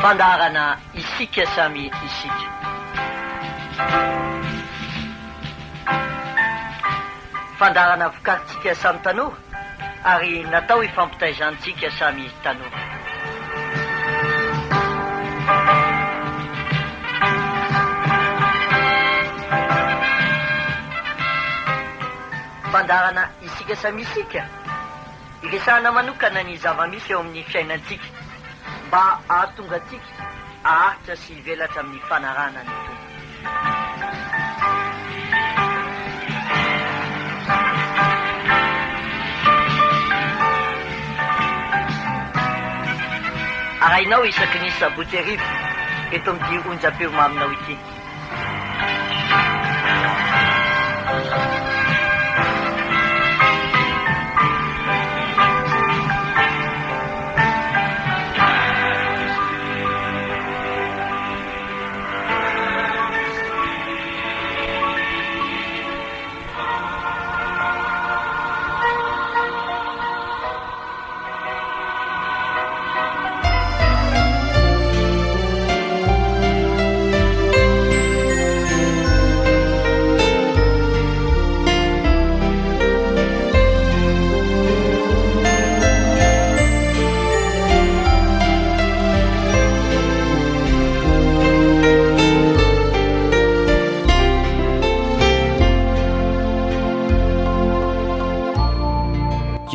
Fandaharana Isika Samy Isika. Fandaharana vokarintsika samy tanora ary natao hifampitaizantsika samy tanora. Fandaharana Isika Samy Isika, iresahana manokana ny zava-misy eo amin'ny fiainantsika mba hahatonga antsika haharitra sy hivelatra amin'ny fanarahana ny Tompo. Arahinao isaky ny sabotsy hariva eto amin'ity onjam-peo maminao ity.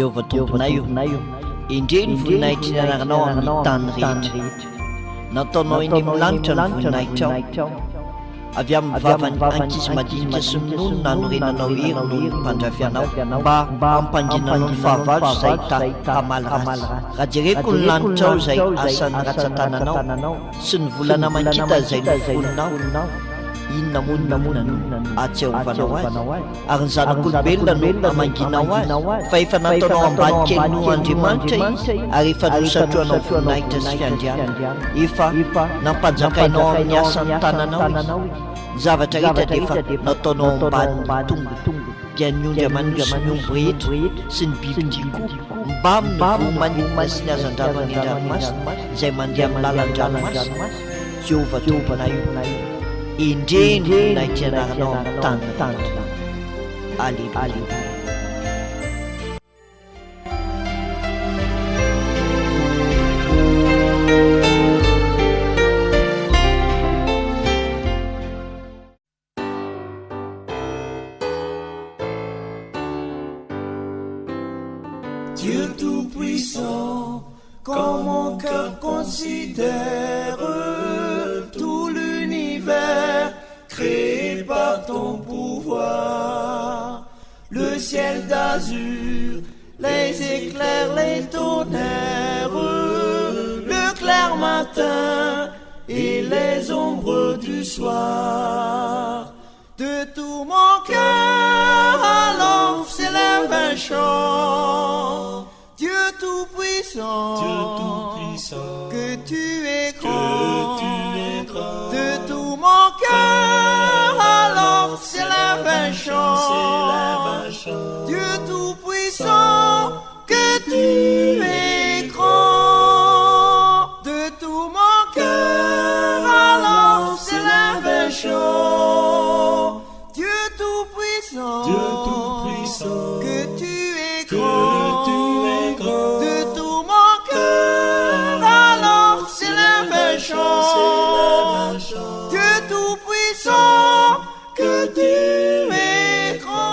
Jehovah Tomponay ô, endrey ny voninahitry ny anaranao amin'ny tany rehetra. Nataonao eny amin'ny lanitra ny voninahitrao. Avy amin'ny vavan'ny ankizy madinika sy ny nono nanorenanao hery noho ny mpandrafy anao, mba hampanginanao ny fahavalo izay ta hamaly ratsy. Raha jereko ny lanitrao izay asan'ny ratsan-tananao, sy ny volana aman-kintana izay noforoninao, inona moa ny olona no ahatsiarovanao azy? Ary ny zanak'olombelona no hamangianao azy? Fa efa nataonao ambany kely noho Andriamanitra izy, ary efa nosatrohanao voninahitra sy fiandrianana. Efa nampanjakainao amin'ny asan'ny tananao izy. Ny zavatra rehetra dia efa nataonao ambanin'ny tongony, dia ny ondry aman'osy sy ny omby rehetra, sy ny bibidia koa, mbamin'ny voro-manidina sy ny hazandrano any an-dranomasina, izay mandeha amin'ny lalan-dranomasina. Jehovah Tomponay o, endrey ny voninahitry ny anaranao amin'ny tany rehetra. Aleloia. Dieu Tout-Puissant, quand mon cœur considère tout l'univers créé par ton pouvoir, le ciel d'azur, les éclairs, les tonnerres, le clair matin et les ombres du soir. De tout mon cœur alors s'élève un chant. Dieu Tout-Puissant, que tu es grand, de tout mon cœur alors s'élève un chant. Dieu Tout-Puissant, que tu es grand, de tout mon cœur alors s'élève un chant. Dieu Tout-Puissant, que tu es grand, de tout mon cœur alors s'élève un chant. Dieu Tout-Puissant, que tu es grand.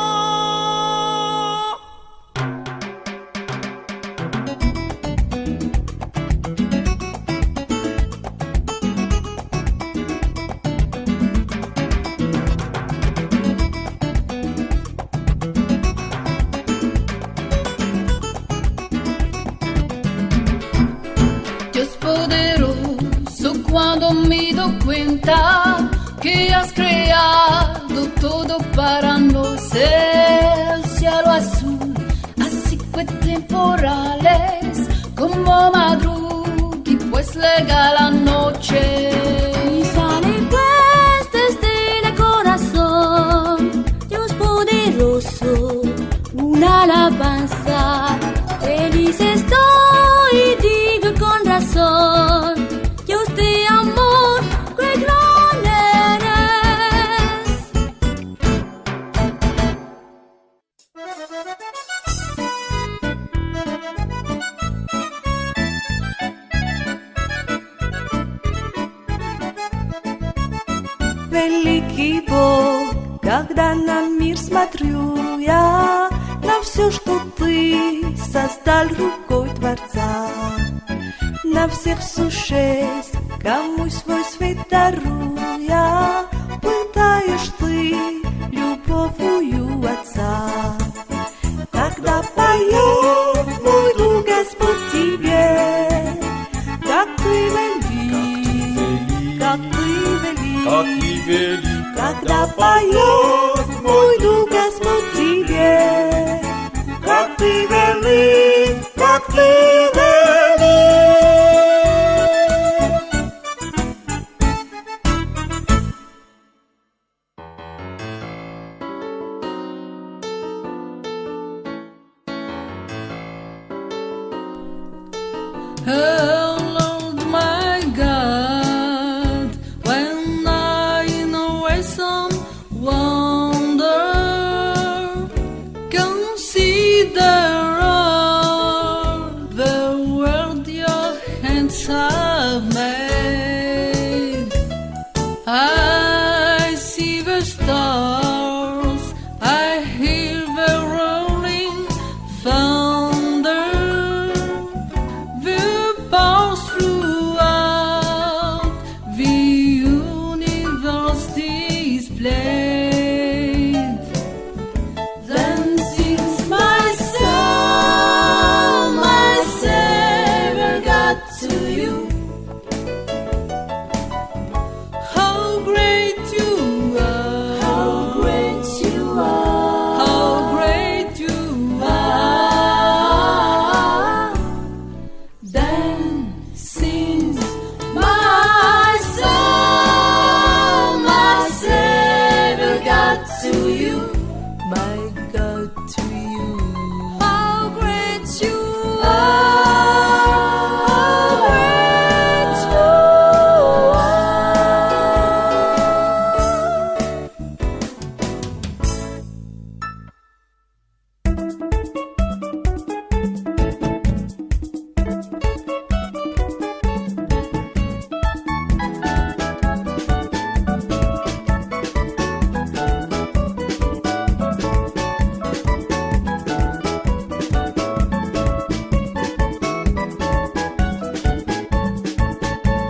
Dios poderoso, cuando me doy cuenta que has creado todo para nos, el cielo azul, así que temporales, como madruga y pues llega la noche. Y sale pues desde el corazón, Dios poderoso, una alabanza. Feliz estoy y digo con razón, Dios te великий Бог, когда на мир смотрю я, на все, что ты создал рукой Творца, на всех существ, кому свой свет даруя, пытаешь ты любовью Отца. Когда поет мой дух Господь тебе, как ты велик, как ты велик, как ты велик, когда поет мой дух Господь тебе, как ты велик, как ты велик. Oh Lord my God, when I in awesome wonder consider all the world your hands have made, I see the stars, I hear the rolling thunder, the powers throughout the universe displayed. Then sings my soul, my Savior God to you. How great you are! How great you are! How great you are! Then sings my soul, my Savior God to you. My God to you. How great you are! How great you are!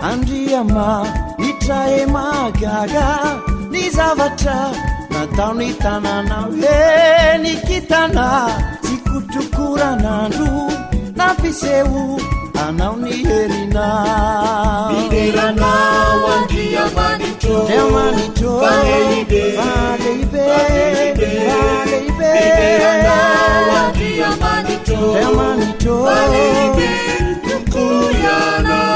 Andriamanitra e mahagaga ny zavatra nataon'ny tananao e ny kintana sy kotrokoran'andro nampiseho anao ny herinao. Midera anao Andriamanitro, Andriamanitro, fa lehibe, fa lehibe, fa lehibe. fa lehibe. Midera anao Andriamanitro, Andriamanitro, fa lehibe tokoa ianao.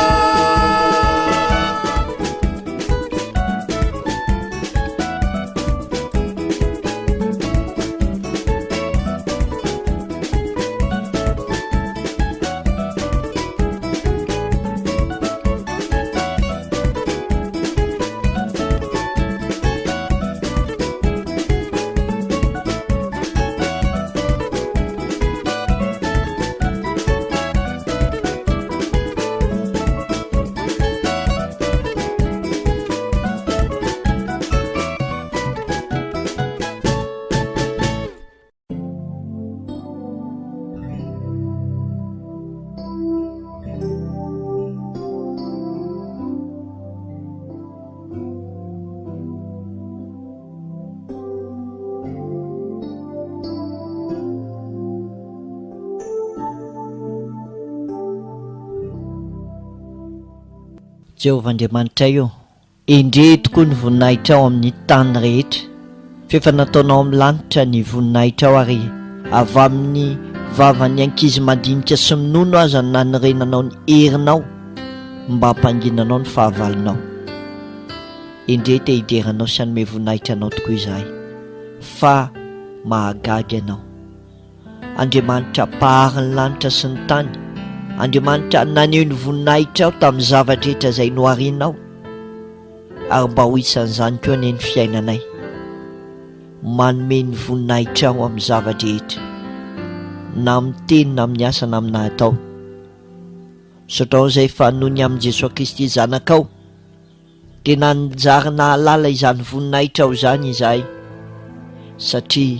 Jehovah Andriamanitray ô, endrehy tokoa ny voninahitrao amin'ny tany rehetra, f'efa nataonao amin'ny lanitra ny voninahitrao ary avy amin'ny vavan'ny ankizy madinika sy minono aza no nanorenanao ny herinao mba hampanginanao ny fahavalonao. Endrey te hidera anao sy hanome voninahitra anao tokoa izahay, fa mahagaga ianao. Andriamanitra Mpahary ny lanitra sy ny tany, Andriamanitra naneho ny voninahitrao tamin'ny zava-drehetra izay noharinao, ary mba ho isan'izany koa anie ny fiainanay. Manome ny voninahitrao amin'ny zava-drehetra, na amin'ny teny na amin'ny asa na amin'ny natao. Misaotra Anao izay fa noho ny amin'i Jesoa Kristy Zanakao. Dia nanjary nahalala izany voninahitrao izany izahay, satria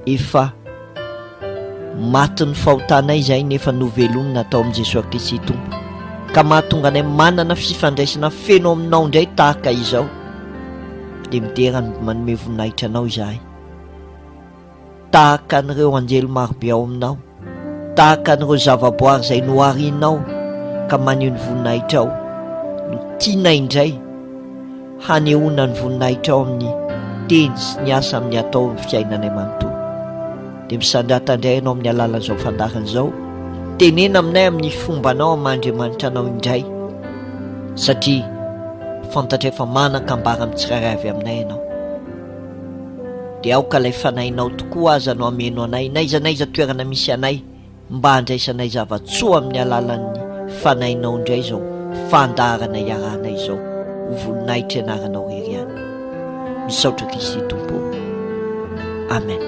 efa matin'ny fahotanay izahay nefa novelomina tao amin'i Jesoa Kristy Tompo, ka mahatonga anay manana fifandraisana feno aminao indray tahaka izao. Dia midera ny manome voninahitra anao izahay. Tahaka an'ireo anjely marobe ao aminao, tahaka an'ireo zavaboary izay noharinao ka maneho ny voninahitrao, no tianay indray hanehoana ny voninahitrao amin'ny teny sy ny asa amin'ny atao amin'ny fiainanay manontolo. Dia misandrata indray ianao amin'ny alalan'izao fandaharana izao, tenena aminay amin'ny fombanao amin'ny maha Andriamanitra anao indray, satria fantatray fa manan-kambara amin'ny tsirairay avy aminay ianao. Dia aoka ilay Fanahinao tokoa aza no hameno anay n'aiza n'aiza toerana misy anay mba handraisanay zava-tsoa amin'ny alalan'ny Fanahinao indray izao fandaharana iarahanay izao ho voninahitry anaranao irery ihany. Misaotra Kristy Tompo ô. Amen.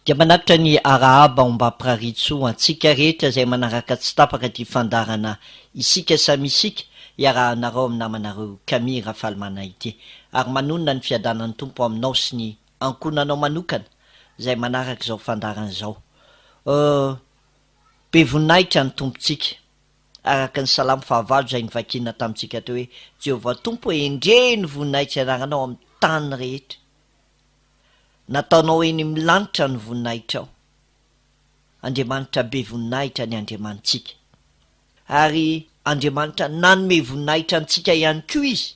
Dia manatitra ny arahaba ombam-pirariantsoa antsika rehetra izay manaraka tsy tapaka ity fandaharana Isika Samy Isika iarahanareo amin'ny namanareo Camille Rafalimanana ity. Ary manonona ny fiadanan'ny Tompo aminao sy ny ankohonanao manokana izay manaraka izao fandaharana izao. Be voninahitra ny Tompontsika. Araka ny Salamo fahavalo izay novakiana tamintsika teo hoe, Jehovah Tompo e, endrey ny voninahitry anaranao amin'ny tany rehetra. Nataonao eny amin'ny lanitra ny voninahitrao. Andriamanitra be voninahitra ny Andriamanitsika. Ary Andriamanitra nanome voninahitra antsika ihany koa Izy.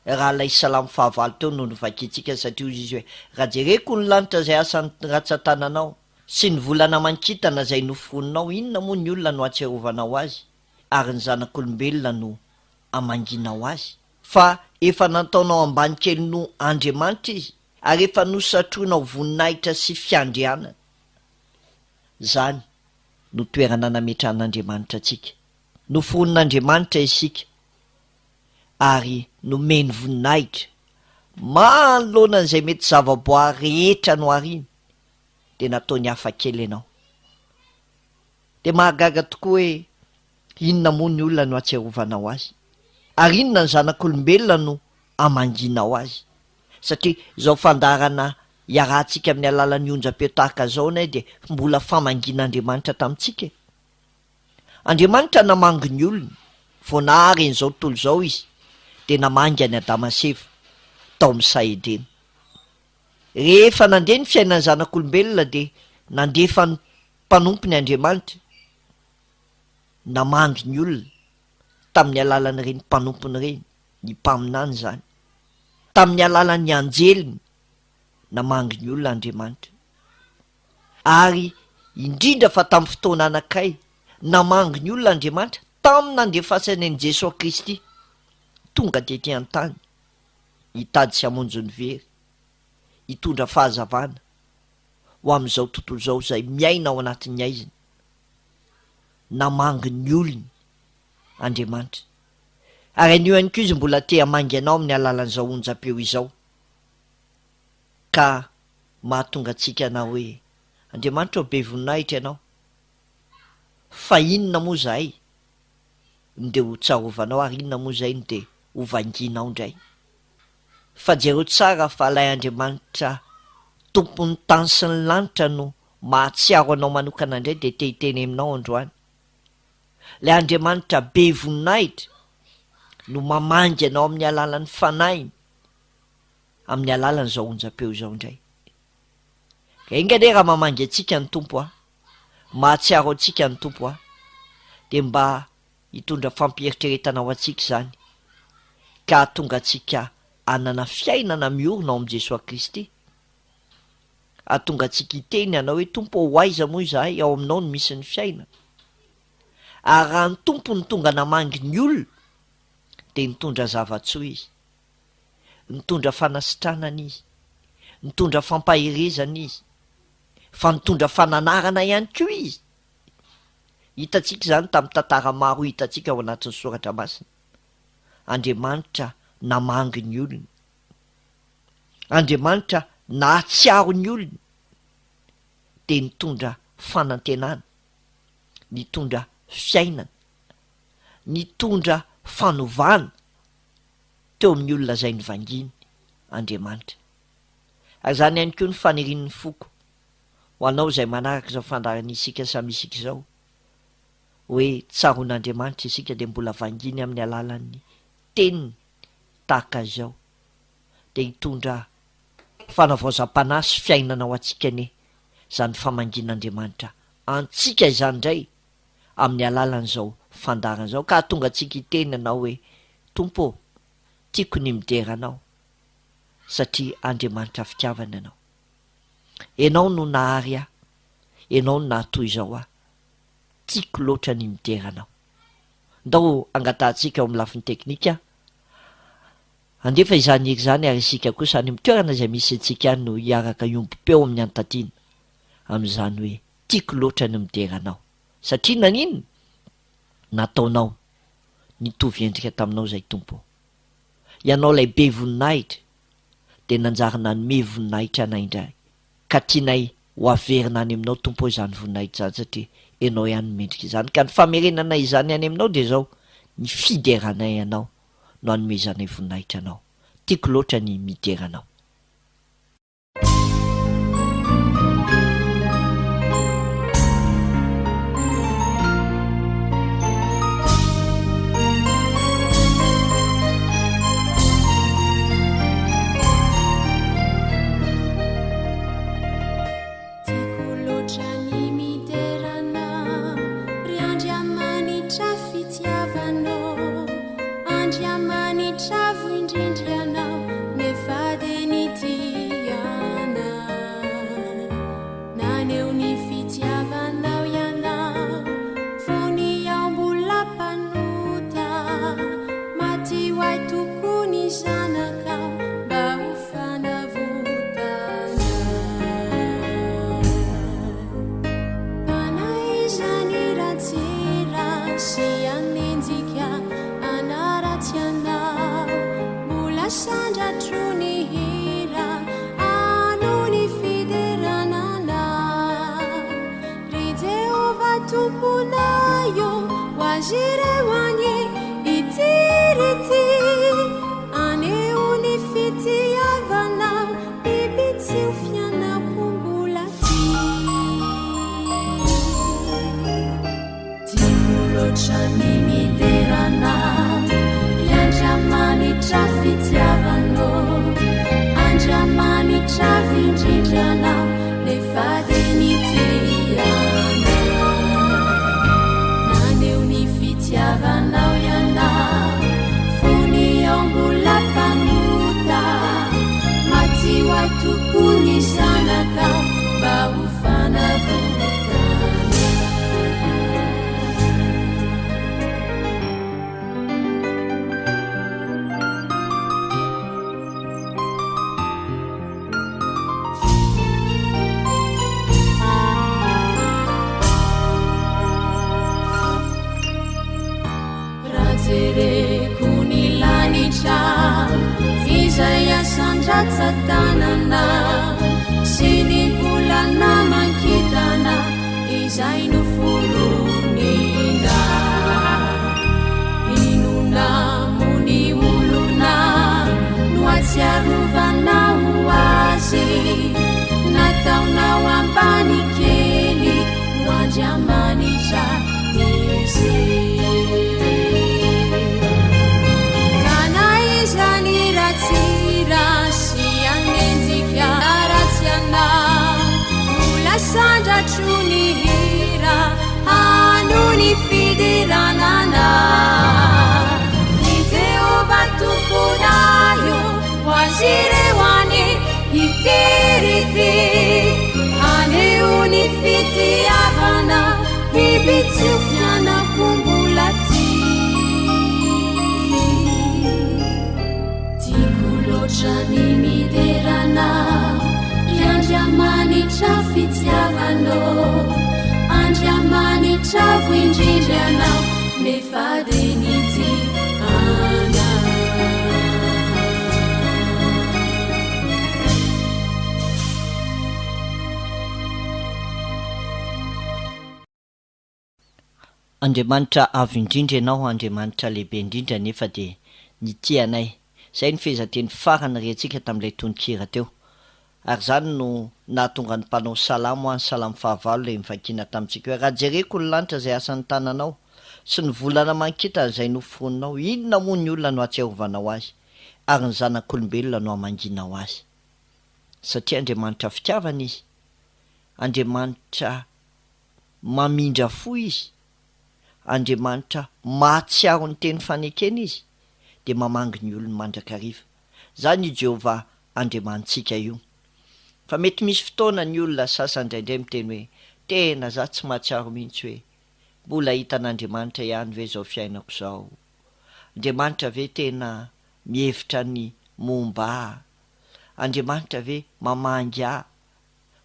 Raha ilay Salamo fahavalo teo no novakiantsika satria hoy Izy hoe, Raha jereko ny lanitra izay asan'ny ratsan-tananao, Sy ny volana aman-kintana izay noforoninao, inona moa ny olona no ahatsiarovanao azy, ary ny zanak'olombelona no amangianao azy? Fa efa nataonao ambany kely noho Andriamanitra izy, ary efa nosatroinao voninahitra sy fiandrianana. Izany no toerana nametrahan'Andriamanitra antsika. Noforonin'Andriamanitra isika, ary nomeny voninahitra, manoloana an'izay mety zavaboary rehetra nohariny. dia nataony hafa kely ianao. Dia mahagaga tokoa hoe inona moa ny olona no ahatsiarovanao azy? Ary inona ny zanak'olombelona no amangianao azy? Satria izao fandaharana iarahantsika amin'ny alalan'ny onjam-peo tahaka izao anie dia mbola famangian'Andriamanitra tamintsika e! Andriamanitra namangy ny olony, vao nahary an'izao tontolo izao Izy dia namangy an'i Adama sy Eva tao amin'ny saha Edena. Rehefa nandeha ny fiainan'ny zanak'olombelona dia nandefa ny mpanompony Andriamanitra namangy ny olona tamin'ny alalan'ireny mpanompony ireny, ny mpaminany izany. Tamin'ny alalan'ny anjeliny namangy ny olona Andriamanitra. Ary indrindra fa tamin'ny fotoana anakay namangy ny olona Andriamanitra tamin'ny nandefasany an'i Jesoa Kristy tonga tety an-tany. hitady sy hamonjy ny very, hitondra fahazavana ho amin'izao tontolo izao izay miaina ao anatin'ny haizina. Namangy ny olony Andriamanitra. Ary anio ihany koa Izy mbola te hamangy anao amin'ny alalan'izao onjam-peo izao, ka mahatonga antsika hanao hoe, Andriamanitra ô, be voninahitra Ianao, fa inona moa izahay no dia ho tsarovanao ary inona moa izay no dia ho vangianao indray? Fa jereo tsara fa ilay Andriamanitra Tompon'ny tany sy ny lanitra no mahatsiaro anao manokana indray dia te hiteny aminao androany. Ilay Andriamanitra be voninahitra no mamangy anao amin'ny alalan'ny Fanahiny, amin'ny alalan'izao onjam-peo izao indray. Ka enga anie raha mamangy antsika ny Tompo a! Mahatsiaro antsika ny Tompo a! Dia mba hitondra fampieritreretana ho antsika izany, ka hahatonga antsika hanana fiainana miorina ao amin'i Jesoa Kristy. Hahatonga antsika hiteny hanao hoe, Tompo ô, ho aiza moa izahay? Ao aminao no misy ny fiainana. Ary raha ny Tompo no tonga namangy ny olona, dia nitondra zava-tsoa Izy. Nitondra fanasitranana Izy. Nitondra fampaherezana Izy. Fa nitondra fananarana ihany koa Izy. Hitantsika izany tamin'ny tantara maro hitantsika ao anatin'ny Soratra Masina. Andriamanitra namangy ny olony. Andriamanitra nahatsiaro ny olony dia nitondra fanantenana, nitondra fiainana, nitondra fanovana teo amin'ny olona izay nivanginy Andriamanitra. Ary izany ihany koa ny fanirian'ny foko ho anao izay manaraka izao fandaharan'ny Isika Samy Isika izao, hoe tsaroan'Andriamanitra isika dia mbola vanginy amin'ny alalan'ny Teniny tahaka izao, dia hitondra fanavaozam-panahy sy fiainana ho antsika anie izany famangian'Andriamanitra antsika izany indray amin'ny alalan'izao fandaharana izao, ka hahatonga antsika hiteny hanao hoe, Tompo ô, tiako ny midera Anao, satria Andriamanitra fitiavana Ianao. Ianao no nahary ahy, Ianao no nahatoy izao ahy, tiako loatra ny midera Anao. Ndao angatahantsika ao amin'ny lafiny teknika handefa izany hira izany ary isika kosa any amin'ny toerana izay misy antsika any no hiaraka hiombom-peo amin'ny Antantiana amin'izany hoe tiako loatra ny midera Anao satria naninona? Nataonao nitovy endrika taminao izay Tompo ô. Ianao ilay be voninahitra dia nanjary nanome voninahitra anay indray ka tianay ho averina any aminao Tompo ô izany voninahitra izany satria Ianao ihany no mendrika izany ka ny famerenanay izany any aminao dia izao ny fideranay Anao no anomezanay voninahitra Anao. Tiako loatra ny midera Anao. Tiako loatra ny midera Anao, ry Andriamanitra fitiavanao. Andriamanitra avo indrindra Ianao, nefa dia nitia anay. Naneho ny fitiavanao Ianao, fony aho mbola mpanota. Maty ho ahy tokoa ny Zanakao, mba ho fanavotana. Mpanaiza ny ratsira sy hanenjika hanaratsy anao. Mbola sandratro ny hira ano ny fiderana anao. Ry Jehovah Tomponay ô, ho azy ireo anie ity ry ity. Aneho ny fitiavanao, biby tsy ho fianako mbola tia. Tiako loatra ny midera anao, ry Andriamanitra fitiavanao. Andriamanitra avo indrindra anao, nefa dia nitia anao. Naneho ny fitiavanao ianao, fony aho mbola mpanota. Maty ho ahy tokoa ny zanakao, mba ho fanavotana. Raha jereko ny lanitra izay asandratsa-tanana sy ny volana aman-kintana izay noforonina. Inona moa ny olona no ahatsiarovanao azy? Nataonao ambany kely no Andriamanitra izy. Ka na iza ny ratsira sy hanenjika ratsy anao, mbola sandratro ny hira hano ny fiderana anao. I Jehovah Tomponay ô, ho azy ireo anie ity ity. Haneho ny fitiavana, biby tsy ho fianako mbola tia. Tiako loatra ny midera anao, ry Andriamanitra fitiavanao. Andriamanitra avo indrindra. ianao nefa dia nitia anah. Andriamanitra Avo Indrindra Ianao, Andriamanitra Lehibe Indrindra nefa dia nitia anay. Izay no fehezanteny farany rentsika tamin'ilay tononkira teo. Ary izany no nahatonga ny mpanao salamo any salamo fahavalo ilay novakiana tamintsika hoe, Raha jereko ny lanitra izay asan'ny tananao, sy ny volana aman-kintana izay noforoninao, inona moa ny olona no hahatsiarovanao azy, ary ny zanak'olombelona no hamangianao azy? Satria Andriamanitra fitiavana Izy, Andriamanitra mamindra fo Izy, Andriamanitra mahatsiaro ny teny fanekena Izy, dia mamangy ny olony mandrakariva. Izany io Jehovah Andriamanitsika io. Fa mety misy fotoana ny olona sasany indraindray miteny hoe, Tena za tsy mahatsiaro mihitsy hoe mbola hitan'Andriamanitra ihany ve izao fiainako izao? Andriamanitra ve tena mihevitra ny momba ahy? Andriamanitra ve mamangy ahy?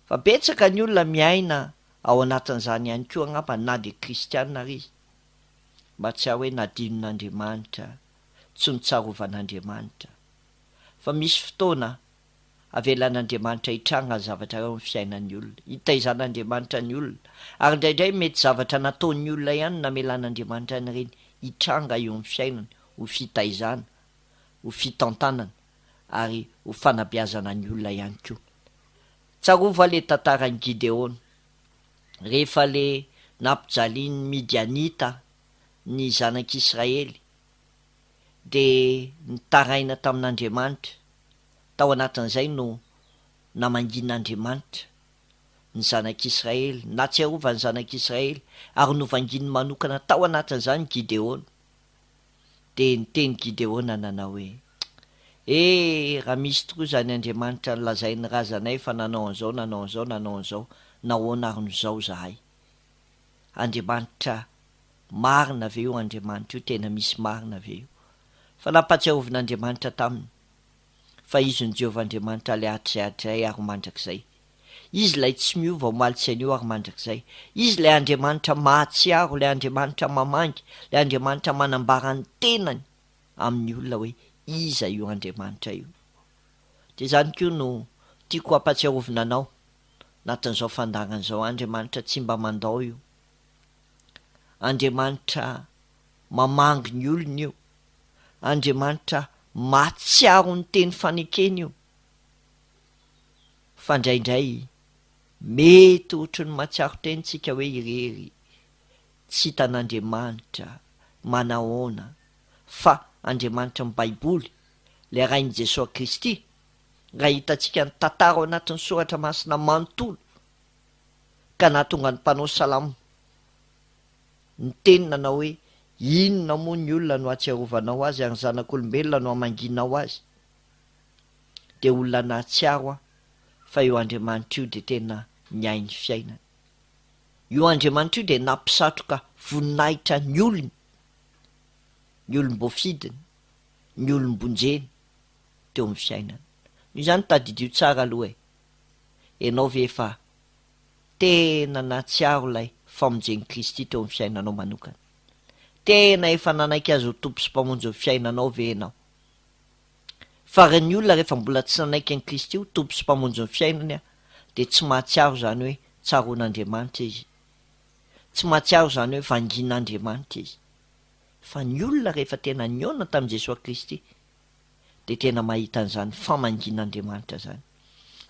Fa betsaka ny olona miaina ao anatin'izany ihany koa angamba na dia kristiana ary izy. Mahatsiaro hoe nadinon'Andriamanitra, tsy notsarovan'Andriamanitra. Fa misy fotoana avelan'Andriamanitra hitranga ny zavatra eo amin'ny fiainan'ny olona. Itaizan'Andriamanitra ny olona. Ary indraindray mety zavatra nataon'ny olona ihany no namelan'Andriamanitra an'ireny hitranga eo amin'ny fiainany ho fitaizana, ho fitantanana ary ho fanabeazana ny olona ihany koa. Tsarovy va le tantaran'i Gideona? Rehefa le nampijalian'ny Midianita ny zanak'Israely dia nitaraina tamin'Andriamanitra, tao anatin'izay no namangian'Andriamanitra ny zanak'Israely, nahatsiarovany ny zanak'Israely ary novangiany manokana tao anatin'izany Gideona. Dia niteny Gideona nanao hoe, E, raha misy tokoa izany Andriamanitra nolazain'ny razanay fa nanao an'izao, nanao an'izao, nanao an'izao, nahoana ary no izao izahay? Andriamanitra marina ve io Andriamanitra io? Tena misy marina ve io? Fa nampahatsiarovin'Andriamanitra taminy fa Izy no Jehovah Andriamanitra ilay hatrizay hatrizay ary mandrakizay. Izy ilay tsy miova omaly sy anio ary mandrakizay. Izy ilay Andriamanitra mahatsiaro, ilay Andriamanitra mamangy, ilay Andriamanitra manambara ny tenany amin'ny olona hoe iza io Andriamanitra io. Dia izany koa no tiako hampatsiarovina anao anatin'izao fandaharana izao, Andriamanitra tsy mba mandao io. Andriamanitra mamangy ny olony io. Andriamanitra mahatsiaro ny teny fanekeny io. Fa indraindray mety ohatry ny mahatsiaro tena isika hoe irery, tsy hitan'Andriamanitra, manahoana, fa Andriamanitry ny Baiboly, ilay Rain'i Jesoa Kristy, raha hitantsika ny tantara ao anatin'ny Soratra Masina manontolo, ka nahatonga ny mpanao salamo niteny nanao hoe, Inona moa ny olona no ahatsiarovanao azy, ary ny zanak'olombelona no hamangianao azy? Dia olona nahatsiaro aho fa io Andriamanitra io dia tena niahy ny fiainany. Io Andriamanitra io dia nampisatroka voninahitra ny olony, ny olom-boafidiny, ny olom-bonjeny teo amin'ny fiainany. Noho izany tadidio tsara aloha e! Ianao ve efa tena nahatsiaro ilay famonjen'i Kristy teo amin'ny fiainanao manokana? Tena efa nanaiky Azy ho Tompo sy Mpamonjy ny fiainanao ve ianao? Fa raha ny olona rehefa mbola tsy nanaiky an'i Kristy ho Tompo sy Mpamonjy ny fiainany dia tsy mahatsiaro izany hoe tsaroan'Andriamanitra izy. Tsy mahatsiaro izany hoe vangian'Andriamanitra izy. Fa ny olona rehefa tena nihaona tamin'i Jesoa Kristy dia tena mahita an'izany famangian'Andriamanitra izany,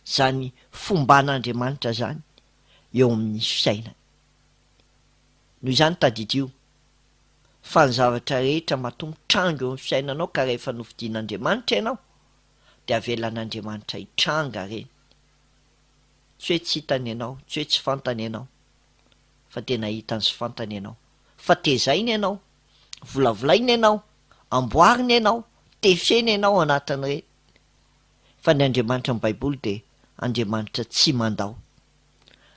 izany fomban'Andriamanitra izany eo amin'ny fiainany. Noho izany tadidio fa ny zavatra rehetra matoa mitranga eo amin'ny fiainanao ka rehefa nofidin'Andriamanitra ianao dia avelan'Andriamanitra hitranga ireny. Tsy hoe tsy hitany ianao, tsy hoe tsy fantany ianao, fa tena hitany sy fantany ianao. Fa tezainy ianao, volavolainy ianao, amboariny ianao, tefeny ianao ao anatin'ireny. Fa ny Andriamanitra ny Baiboly dia Andriamanitra tsy mandao,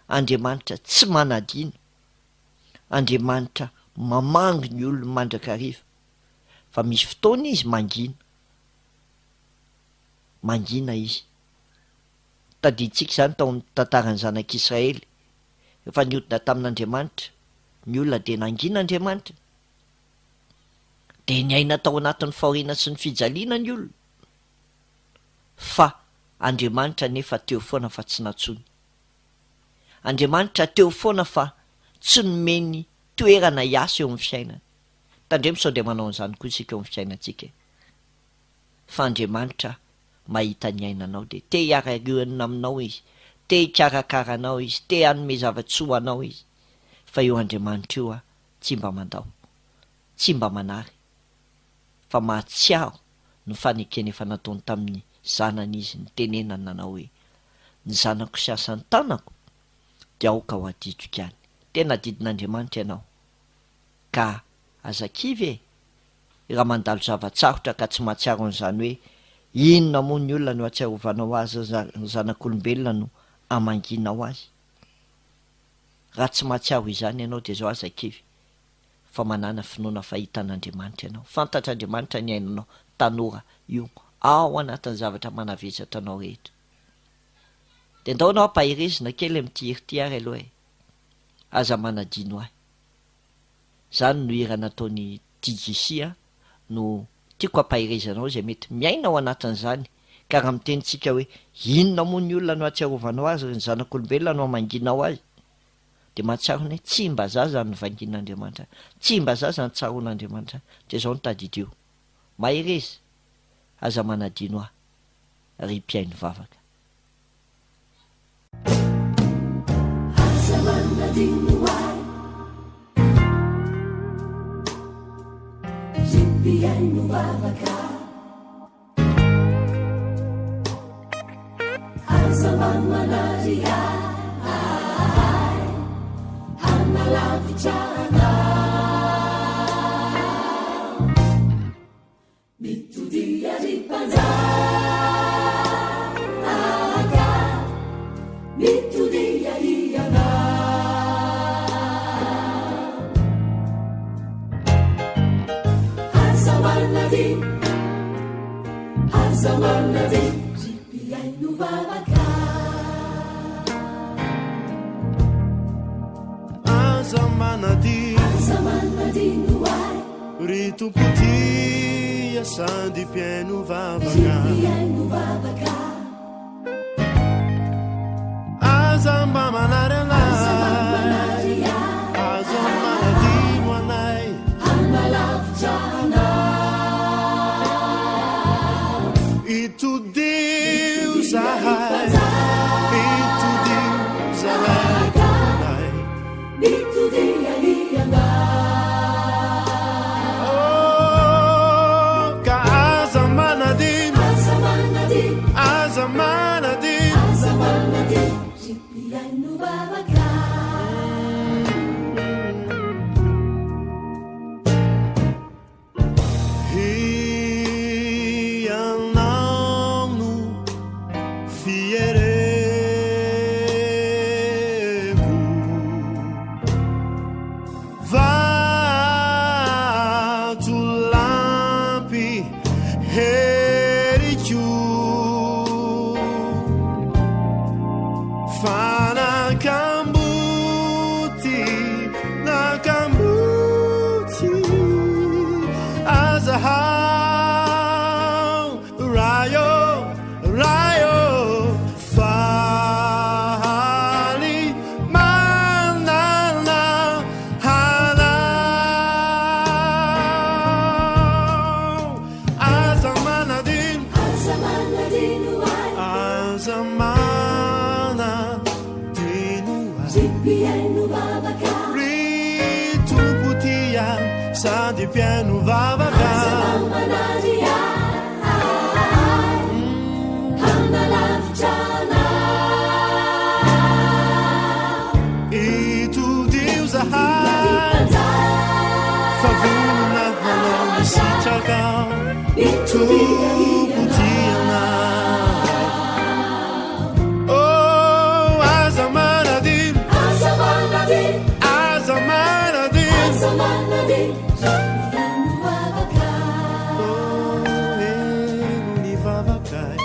Andriamanitra tsy manadino, Andriamanitra mamangy ny olony mandrakariva, fa misy fotoana izy mangina, mangina izy. Tadidintsika izany tao amin'ny tantaran'ny zanak'Israely, rehefa niodina tamin'Andriamanitra. ny olona dia nangina Andriamanitra. Dia niaina tao anatin'ny fahoriana sy ny fijaliana ny olona. Fa Andriamanitra anefa teo foana fa tsy nantsoiny. Andriamanitra teo foana fa tsy nomeny toerana hiasa eo amin'ny fiainany. Tandremo sao dia manao an'izany koa isika eo amin'ny fiainantsika e. Fa Andriamanitra mahita ny ainanao dia te hiara-rionona aminao Izy, te hikarakara anao Izy, te hanome zava-tsoa anao Izy. Fa io Andriamanitra io tsy mba mandao, tsy mba manary, fa mahatsiaro ny fanekena efa nataony tamin'ny zanany Izy nitenenany nanao hoe, Ny zanako sy asan'ny tanako dia aoka ho adidiko ihany. Tena adidin'Andriamanitra ianao. Ka aza kivy e! Raha mandalo zava-tsarotra ka tsy mahatsiaro an'izany hoe inona moa ny olona no ahatsiarovanao azy ny zanak'olombelona no amangianao azy. Raha tsy mahatsiaro izany ianao dia izao aza kivy fa manàna finoana fa hitan'Andriamanitra ianao. Fantatr'Andriamanitra ny ainanao tanora io ao anatin'ny zavatra manavesatra anao rehetra. Dia ndao ianao ampaherezina kely amin'ity hira ity ary aloha e! Aza manadino ahy. Zany no hira nataon'i TJC a, no tiako ampaherezana anao izay mety miaina ao anatin'izany, ka raha miteny tsika hoe inona moa ny olona no ahatsiarovanao azy ry ny zanak'olombelona no hamangianao azy, dia mahatsiaro ny hoe tsy mba za zany no vangian'Andriamanitra, tsy mba za zany tsaroan'Andriamanitra, dia izao no tadidio, mahereza, aza manadino ahy ry mpihaino vavaka. Aza manadino ahy Ry mpihaino vavaka Aza mba manary ahy Hanalavitra anao Mitodia ry mpanjaka, mitodia hianao. Aza manadino, aza manadino, ry mpihaino vavaka. Aza manadino, aza manadino ahy. Ry Tompo tia sady mpihaino vavaka. Ry mpihaino vavaka. Aza mba manary anay. Aza mba manary ahy. Aza manadino anay. Hanalavitra anao. Itodiho zahay. Itodiho zahay. Mitodia hianao. Oh, ka aza manadino. Aza manadino. Aza manadino. Aza manadino. Ry mpihaino vavaka. Hianao no fiereko, vatolampy heriko, Fanakamboty, nakamboty, azahao, rayo, rayo, faly manana hanao. Aza manadino. Aza manadino ahy. Aza manadino ahy. Ry mpihaino vavaka. Ry Tompo tia sady mpihaino vavaka. Aza mba manary ahy. Hanalavitra anao. Itodiho zahay fa vonona hanao ny sitrakao. Tompo tianay. Oh, aza manadino. Aza manadino. Aza manadino. Aza manadino. Ny vavaka. Oh, heno ny vavakay.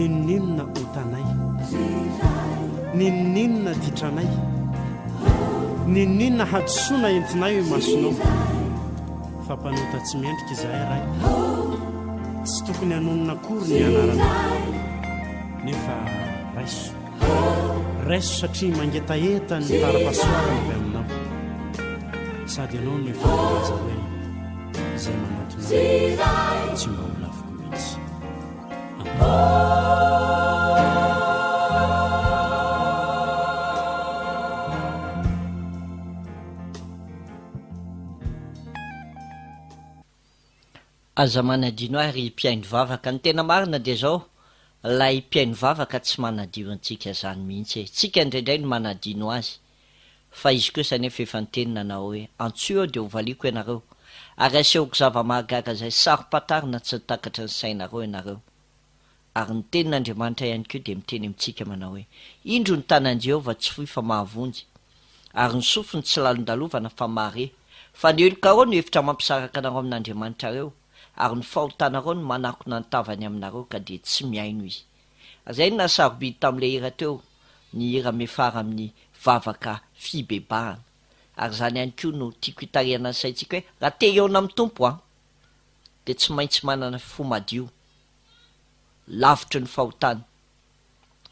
N'inon'inona otanay. N'inon'inona ditranay. N'inon'inona hadisoana entinay eo imasonao. Fa mpanota tsy mendrika izahay Ray. Tsy tokony hanonona akory ny anaranao. Nefa raiso. Raiso satria mangetaheta ny tara-pahasoavana avy aminao. Sady ianao no efa nilaza hoe izay manatona ahy tsy mba ho laviko mihitsy. Aza manadino ahy ry mpihaino vavaka, ny tena marina dia izao, ilay mpihaino vavaka tsy manadio antsika izany mihitsy e, tsika indraindray no manadino azy, Fa izy kosa anefa efa niteny nanao hoe, Antsoy aho dia hovaliako ianareo, ary hasehoko zava-mahagaga izay saro-pantarina tsy takatry ny sainareo ianareo. Ary ny tenin'Andriamanitra ihany koa dia miteny amintsika manao hoe, Indro ny tanan'i Jehovah tsy fohy fa mahavonjy, ary ny sofiny tsy lalondalovana fa mahare. Fa ny helokareo no efitra mampisaraka anareo amin'Andriamanitrareo, ary ny fahotanareo no manakona ny tavany aminareo ka dia tsy mihaino Izy. Izay no nahasarobidy tamin'ilay hira teo, ny hira miafara amin'ny vavaka fibebahana. Ary izany ihany koa no tiako hitarihana ny saintsika hoe raha te hihaona amin'ny Tompo an, dia tsy maintsy manana fo madio, lavitry ny fahotana.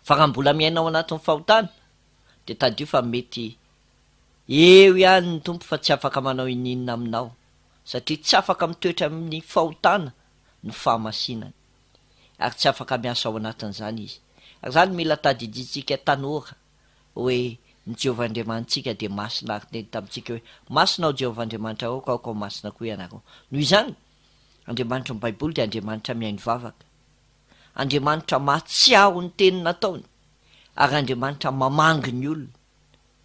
Fa raha mbola miaina ao anatin'ny fahotana, dia tadidio fa mety eo ihany ny Tompo fa tsy afaka manao ininona aminao, satria tsy afaka mitoetra amin'ny fahotana ny fahamasinany. ary tsy afaka miasa ao anatin'izany izy. Ary izany mila tadidintsika tanora hoe ny Jehovah Andriamanitsika dia masina ary niteny tamintsika hoe, Masina aho Jehovah Andriamanitrareo ka aoka ho masina koa ianareo. Noho izany, Andriamanitry ny Baiboly dia Andriamanitra mihaino vavaka, Andriamanitra mahatsiaro ny teny nataony, ary Andriamanitra mamangy ny olona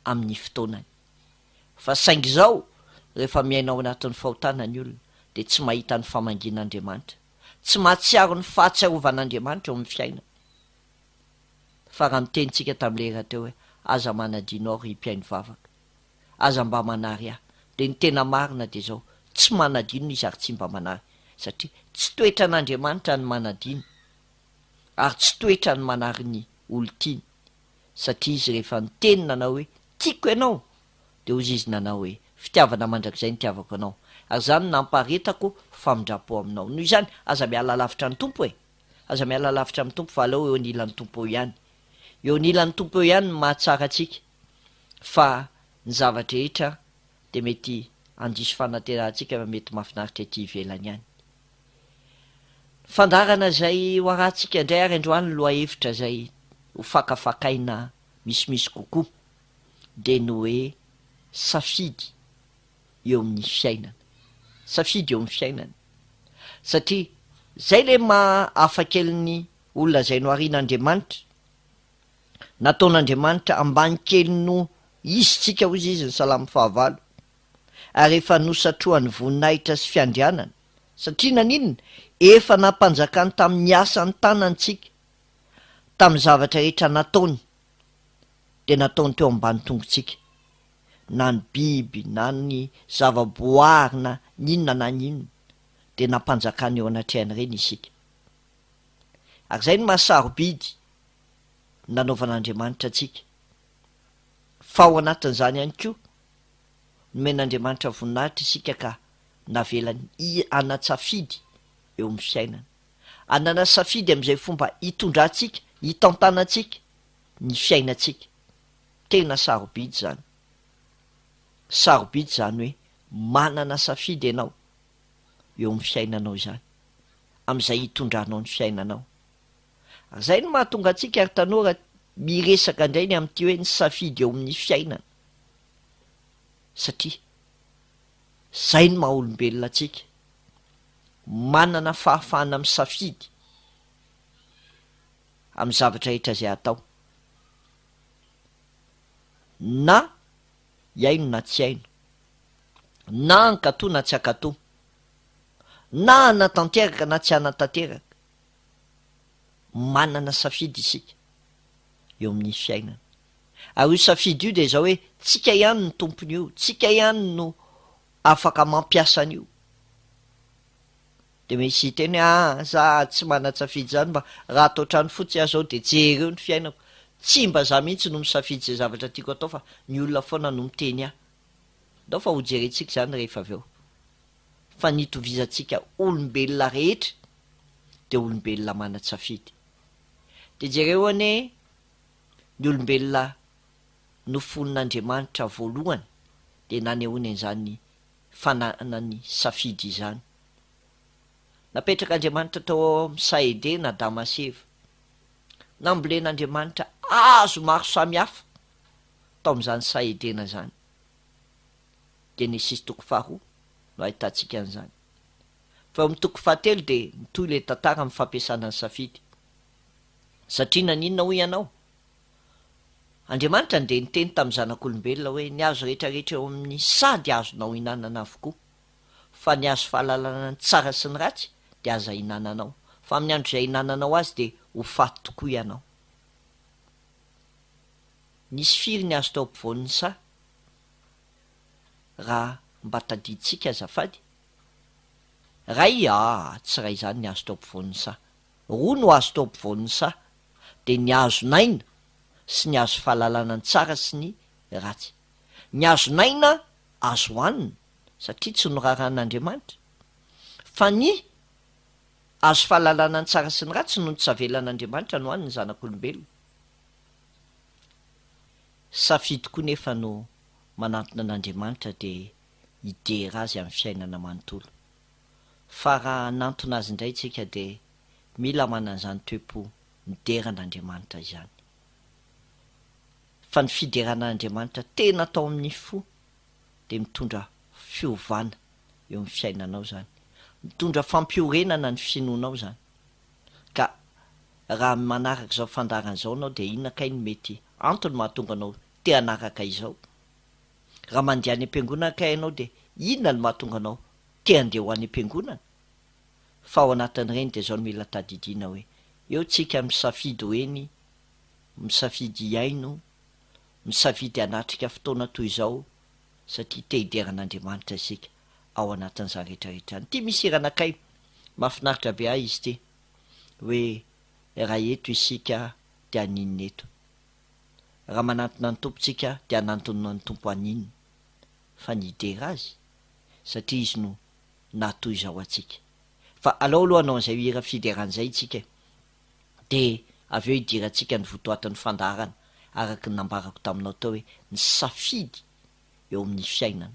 amin'ny fotoanany. Fa saingy izao, rehefa miaina ao anatin'ny fahotana ny olona dia tsy mahita ny famangian'Andriamanitra. tsy mahatsiaro ny fahatsiarovan'Andriamanitra eo amin'ny fiainany. Fa raha niteny tsika tamin'ilay hira teo hoe, Aza manadino aho ry mpihaino vavaka, aza mba manary ahy, dia ny tena marina dia izao, tsy manadino izy ary tsy mba manary, satria tsy toetran'Andriamanitra ny manadino, ary tsy toetrany manary ny olon-tiany, satria izy rehefa niteny nanao hoe, Tiako ianao, Dia hozy izy nanao hoe, Fitiavana mandrakizay nitiavako anao, ary izany no nampaharetako famindram-po aminao. Noho izany, aza miala lavitra ny Tompo e! Aza miala lavitra amin'ny Tompo, fa aleo eo anilan'ny Tompo eo ihany. Eo anilan'ny Tompo eo ihany no mahatsara antsika, fa ny zava-drehetra dia mety handiso fanantenana antsika fa mety mahafinaritra ety ivelany ihany. Fandaharana izay ho arahantsika indray ary androany ny lohahevitra izay ho fakafakaina misimisy kokoa. dia ny hoe safidy eo amin'ny fiainana. Safidy eo amin'ny fiainana. Satria izay ilay maha hafa kely ny olona izay noharian'Andriamanitra. Nataon'Andriamanitra ambany kely noho izy tsika hozy izy ny salamo fahavalo. Ary efa nosatrohany voninahitra sy fiandrianana. Satria naninona? Efa nampanjakany tamin'ny asan'ny tanany tsika. Tamin'ny zavatra rehetra nataony. dia nataony teo ambany tongotsika, na ny biby na ny zava-boary na ny inona na ny inona, dia nampanjakany eo anatrehan'ireny isika. Ary izay no maha sarobidy ny nanaovan'Andriamanitra antsika. Fa ao anatin'izany ihany koa, nomen'Andriamanitra voninahitra isika ka navelany hanan-tsafidy eo amin'ny fiainana. Hanana safidy amin'izay fomba hitondrantsika, hitantanantsika ny fiainantsika. Tena sarobidy izany. Sarobidy izany hoe manana safidy ianao eo amin'ny fiainanao izany, amin'izay hitondranao ny fiainanao. Ary izay no mahatonga antsika ry tanora miresaka indray ny amin'ity hoe ny safidy eo amin'ny fiainana. Satria izay no maha olombelona antsika. Manana fahafahana misafidy. amin'ny zavatra rehetra izay atao. Na hihaino na tsy hihaino. Na hankatò na tsy hankatò. Na hanatanteraka na tsy hanatanteraka. Manana safidy isika eo amin'ny fiainana. Ary io safidy io dia izao hoe tsika ihany no tompon'io, tsika ihany no afaka mampiasa an'io. Dia misy hiteny hoe aa za tsy manan-tsafidy izany mba raha ato an-trano fotsiny aho izao dia jereo ny fiainako. Tsy mba za mihitsy no misafidy izay zavatra tiako atao fa ny olona foana no miteny ahy. Ndao fa hojerentsika izany rehefa avy eo. Fa ny itovizantsika olombelona rehetra dia olombelona manan-tsafidy. Dia jereo anie ny olombelona noforon'Andriamanitra voalohany dia nanehoany an'izany fananany safidy izany. Napetrak'Andriamanitra tao amin'ny saha Edena Adama sy Eva. Nambolen'Andriamanitra hazo maro samihafa tao amin'izany saha Edena izany. Genesisy toko faharoa no ahitantsika an'izany. Fa eo amin'ny toko fahatelo dia mitohy ilay tantara amin'ny fampiasana ny safidy. Satria naninona hoy ianao? Andriamanitra dia niteny tamin'ny zanak'olombelona hoe, Ny hazo rehetra rehetra eo amin'ny saha dia azonao hinanana avokoa, fa ny hazo fahalalana ny tsara sy ny ratsy dia aza hinananao, fa amin'ny andro izay hinananao azy dia ho faty tokoa ianao. Nisy firy ny hazo tao ampovoan'ny saha? Raha mba tadidintsika azafady? Ray, aa, tsy iray izany ny hazo tao ampovoan'ny saha. Roa no hazo tao ampovoan'ny saha. dia ny hazon'aina sy ny hazo fahalalana ny tsara sy ny ratsy. Ny hazon'aina azo hanina satria tsy norarahan'Andriamanitra, fa ny hazo fahalalana ny tsara sy ny ratsy no tsy avelan'Andriamanitra no hanin'ny zanak'olombelona. Safidy koa nefa no manantona an'Andriamanitra dia hidera Azy amin'ny fiainana manontolo. Fa raha hanantona Azy indray isika dia Mila manana izany toe-po midera an'Andriamanitra izany. Fa ny fiderana an'Andriamanitra tena atao amin'ny fo dia mitondra fiovana eo amin'ny fiainanao izany. Mitondra fampiorenana ny finoanao izany. Ka raha manaraka izao fandaharana izao ianao dia inona kay no mety antony mahatonga anao te hanaraka izao? Raha mandeha any am-piangonana kay ianao dia inona no mahatonga anao te handeha ho any am-piangonana? Fa ao anatin'ireny dia izao no mila tadidiana hoe, eo tsika misafidy ho eny, misafidy hihaino, misafidy hanatrika fotoana toy izao satria te hidera an'Andriamanitra isika ao anatin'izany rehetra rehetra izany. Ity misy hira anakay mahafinaritra be ahy izy ity hoe raha eto isika dia haninona eto? Raha manantona ny Tompo tsika dia hanantona ny Tompo haninona? Fa ny hidera Azy satria Izy no na toy izao antsika. Fa alao aloha hanao an'izay hira fiderana izay isika e. Dia avy eo hidirantsika ny votoatin'ny fandaharana araka ny nambarako taminao teo hoe ny safidy eo amin'ny fiainana.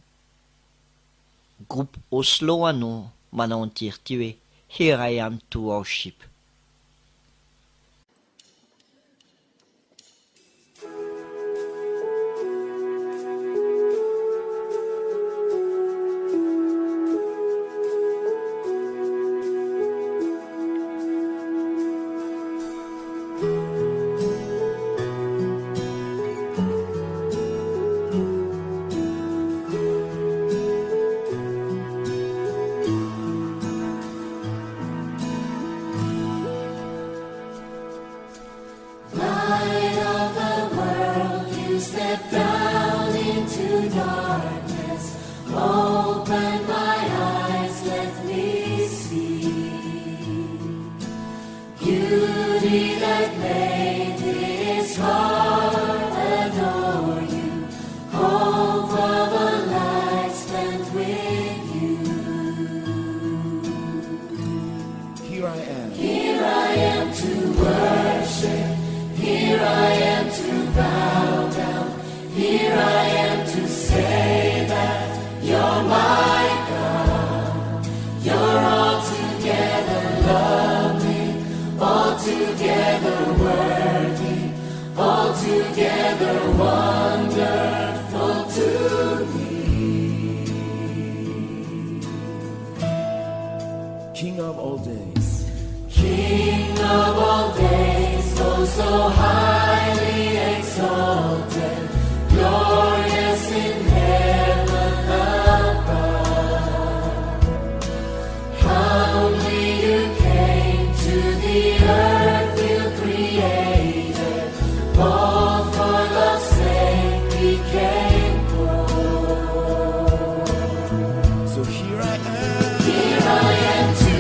Groupe Oslo no manao an'ity hira ity hoe Here I am to worship. Light of the world, you step down into darkness. Open my eyes, let me see. Beauty that made this heart adore you. Hope of a life spent with you. Here I am. Here I am to worship. Here I am to bow down. Here I am to say that you're my God. You're altogether lovely, altogether worthy, altogether wonderful to me. King of all days. King of all days, oh so highly exalted, glorious in heaven above. Humbly you came to the earth you created, all for love's sake became poor. So here I am. Here I am to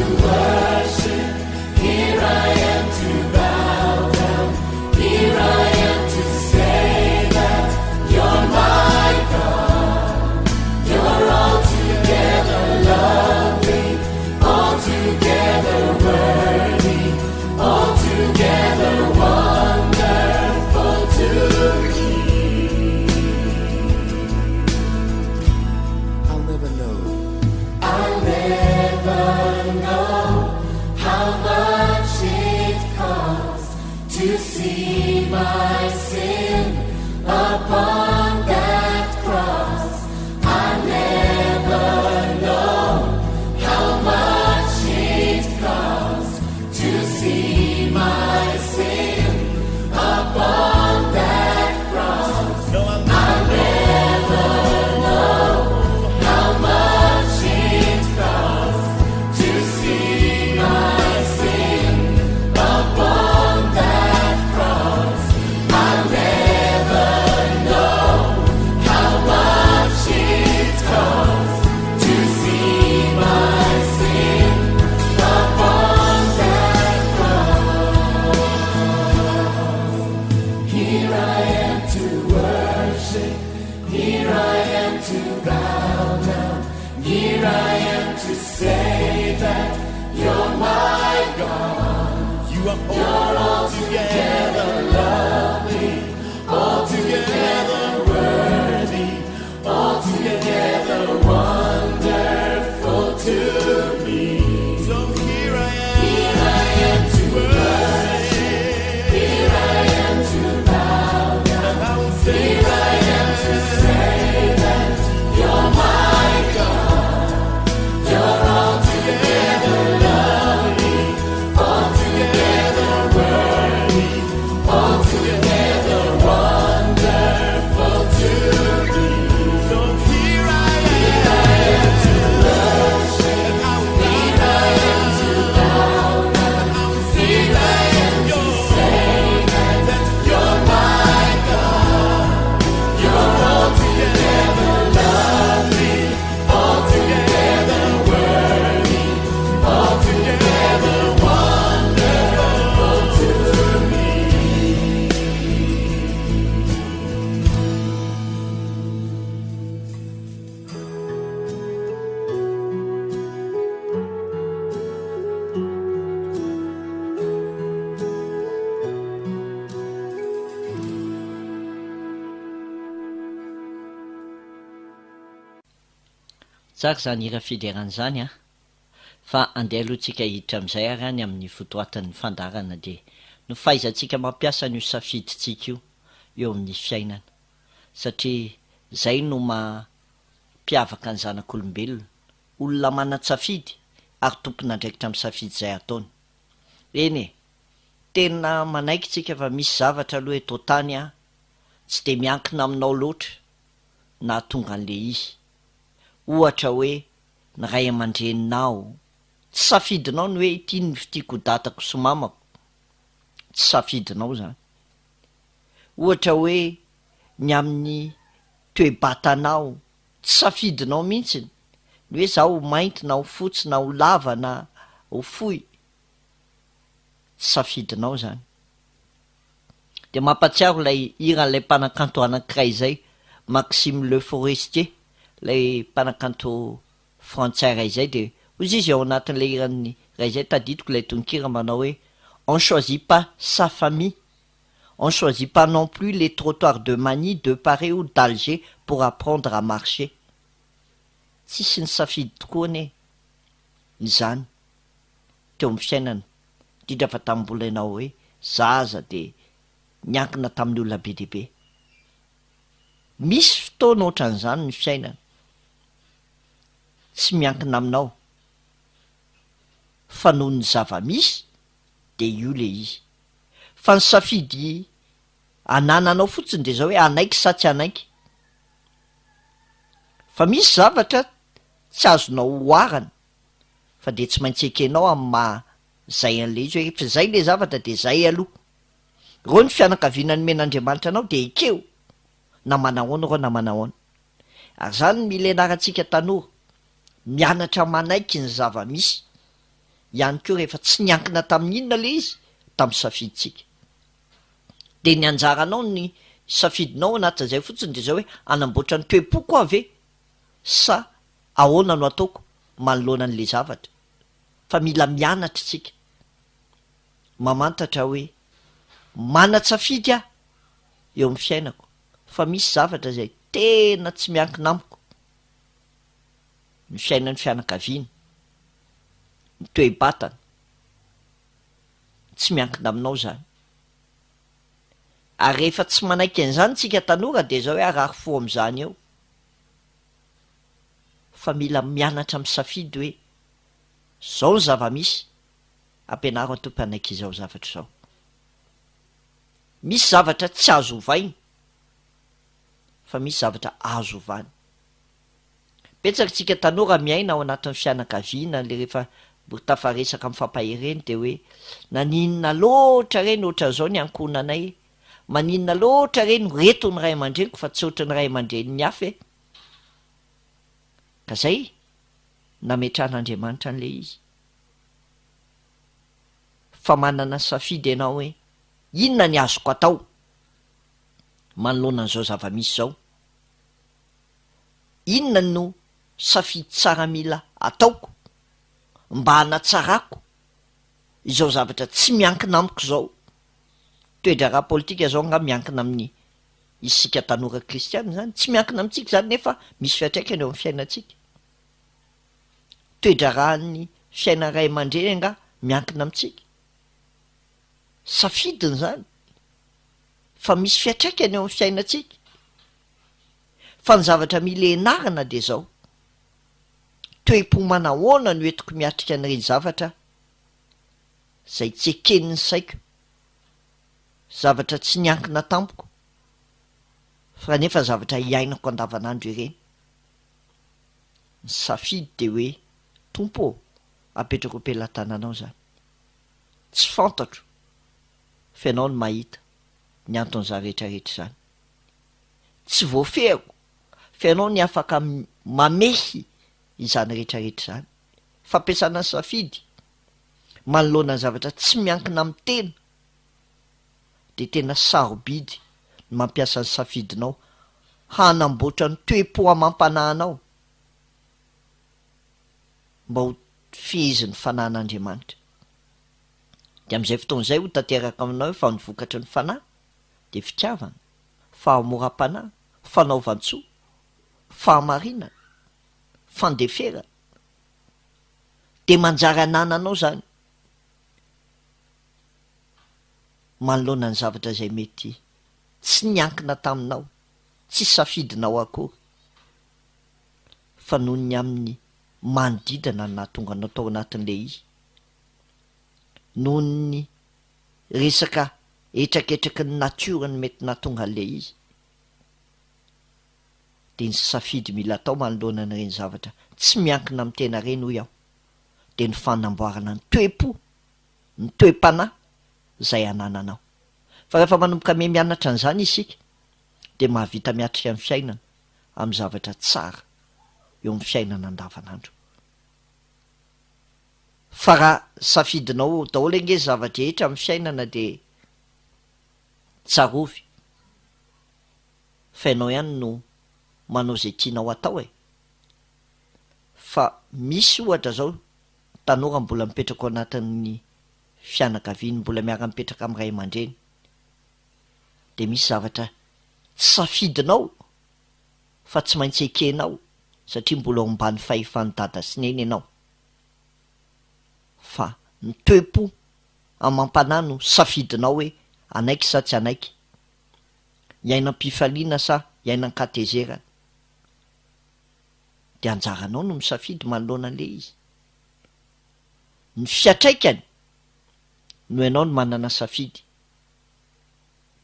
to say that you're my God. You are altogether lovely, altogether worthy, altogether wonderful to me. So here I am, here I am to worship, here I am to bow down, and I will say, here I am to say that you're my God. You're altogether lovely, altogether worthy, altogether wonderful to me. So here I am to worship, here I am to bow down, here I am to say that you're my God. You're altogether lovely, altogether worthy, altogether wonderful to me. Tsara izany hira fiderana izany an! Fa andeha aloha tsika hiditra amin'izay ary any amin'ny votoatin'ny fandaharana dia ny fahaizantsika mampiasa an'io safidintsika io eo amin'ny fiainana satria izay no maha mpiavaka ny zanak'olombelona, olona manan-tsafidy ary tompon'andraikitra amin'ny safidy izay ataony. Eny e! Tena manaiky tsika fa misy zavatra aloha eto an-tany an, tsy dia miankina aminao loatra nahatonga an'le izy. Ohatra hoe ny ray aman-dreninao, tsy safidinao ny hoe ity no tiako ho dadako sy mamako, tsy safidinao izany. Ohatra hoe ny amin'ny toe-batanao, tsy safidinao mihitsy ny hoe za ho mainty na ho fotsy na ho lava na ho fohy, tsy safidinao izany. Dia mampatsiaro ilay hiran'ilay mpanakanto anankiray izay, Maxime Le Forestier, ilay mpanakanto frantsay iray izay dia hoy izy ao anatin'ilay hirany iray izay, tadidiko ilay tononkira manao hoe, On choisit pas sa famille, on choisit pas non plus les trottoirs de Manille, de Paris ou d'Alger pour apprendre à marcher. Tsisy nisafidy tokoa anie izany teo amin'ny fiainana, indrindra fa tamin'ny mbola ianao hoe zaza dia niankina tamin'ny olona be dia be. Misy fotoana ohatran'izany ny fiainana, tsy miankina aminao fa noho ny zava-misy dia io le izy. Fa ny safidy anananao fotsiny dia izao hoe hanaiky sa tsy hanaiky. Fa misy zavatra tsy azonao oharana fa dia tsy maintsy ekenao amin'ny maha zay an'ilay izy hoe rehefa izay ilay zavatra dia zay aloha. Ireo ny fianakaviana nomen'Andriamanitra anao dia ekeo na manahoana ireo na manahoana. Ary izany no mila ianarantsika tanora, mianatra manaiky ny zava-misy ihany koa rehefa tsy niankina tamin'ny inona ilay izy, tamin'ny safidintsika. Dia ny anjaranao, ny safidinao anatin'izay fotsiny dia izao hoe hanamboatra ny toe-poko aho ve sa ahoana no ataoko manoloana an'ilay zavatra? Fa mila mianatra isika mamantatra hoe manan-tsafidy aho eo amin'ny fiainako fa misy zavatra izay tena tsy miankina amiko, ny fiainan'ny fianakaviana, ny toe-batana, tsy miankina aminao izany. Ary rehefa tsy manaiky an'izany tsika tanora dia izao hoe harary fo amin'izany eo. Fa mila mianatra misafidy hoe izao ny zava-misy, ampianaro aho Tompo hanaiky izao zavatra izao. Misy zavatra tsy azo ovaina fa misy zavatra azo ovana. Betsaka tsika tanora miaina ao anatin'ny fianakaviana le rehefa mbo tafaresaka mifampahery eny de hoe naninona loatra re ny ohatran'izao ny ankohonanay e, maninona loatra re no reto ny ray aman-dreniko fa tsy ohatran'ny ray aman-drenin'ny hafa e. Ka zay nametrahan'Andriamanitra an'le izy. Fa manana safidy ianao hoe inona ny azoko atao manoloana an'izao zava-misy izao. Inona no. safidy tsara mila ataoko mba hanatsarako izao zavatra tsy miankina amiko izao? Toe-draharaha politika izao angaha miankina amin'ny isika tanora kristiana izany? Tsy miankina amintsika izany nefa misy fiantraikany eo amin'ny fiainantsika. Toe-draharahan'ny fiainan'ny ray aman-dreny angaha miankina amintsika? Safidiny izany fa misy fiantraikany eo amin'ny fiainantsika. Fa ny zavatra mila ianarana dia izao, toe-po manahoana no entiko miatrika an'ireny zavatra izay tsy eken'ny saiko, zavatra tsy niankina tamiko, fa nefa zavatra iainako andavanandro ireny. Ny safidy dia hoe, Tompo ô, apetrako am-pelatananao izany. Tsy fantatro fa Ianao no mahita ny anton'izany rehetra rehetra izany. Tsy voafehiko fa Ianao ny afaka mamehy izany rehetra rehetra izany. Fampiasana ny safidy manoloana ny zavatra tsy miankina amin'ny tena dia tena sarobidy ny mampiasa ny safidinao hanamboatra ny toe-po amam-panahinao mba ho fehezin'ny fanahin'Andriamanitra. Dia amin'izay fotoana izay ho tanteraka aminao hoe fa ny vokatry ny fanahy dia fitiavana, fahamoram-panahy, fanaovan-tsoa, fahamarinana, fandeferana. Dia manjary anananao izany manoloana ny zavatra izay mety tsy niankina taminao, tsy safidinao akory, fa noho ny amin'ny manodidina no nahatonga anao tao anatin'ilay izy, noho ny resaka hetraketraky ny natiora no mety nahatonga an'ilay izy. Dia ny safidy mila atao manoloana an'ireny zavatra tsy miankina amin'ny tena ireny hoy aho dia ny fanamboarana ny toe-po, ny toe-panahy izay anananao. Fa rehefa manomboka miha mianatra an'izany isika dia mahavita miatrika ny fiainana amin'ny zavatra tsara eo amin'ny fiainana andavanandro. Fa raha safidinao daholo ange ny zava-drehetra amin'ny fiainana dia tsarovy fa ianao ihany no manao izay tianao atao e! Fa misy ohatra zao tanora mbola mipetraka ao anatin'ny fianakaviany, mbola miara-mipetraka amin'ny ray aman-dreny, dia misy zavatra tsy safidinao fa tsy maintsy ekenao satria mbola ao ambany fahefan'i dada sy neny ianao. Fa ny toe-po amam-panahy no safidinao hoe hanaiky sa tsy hanaiky, hiaina am-pifaliana sa hiaina an-katezerana. Dia anjaranao no misafidy manoloana an'ilay izy. Ny fiantraikany no ianao no manana safidy.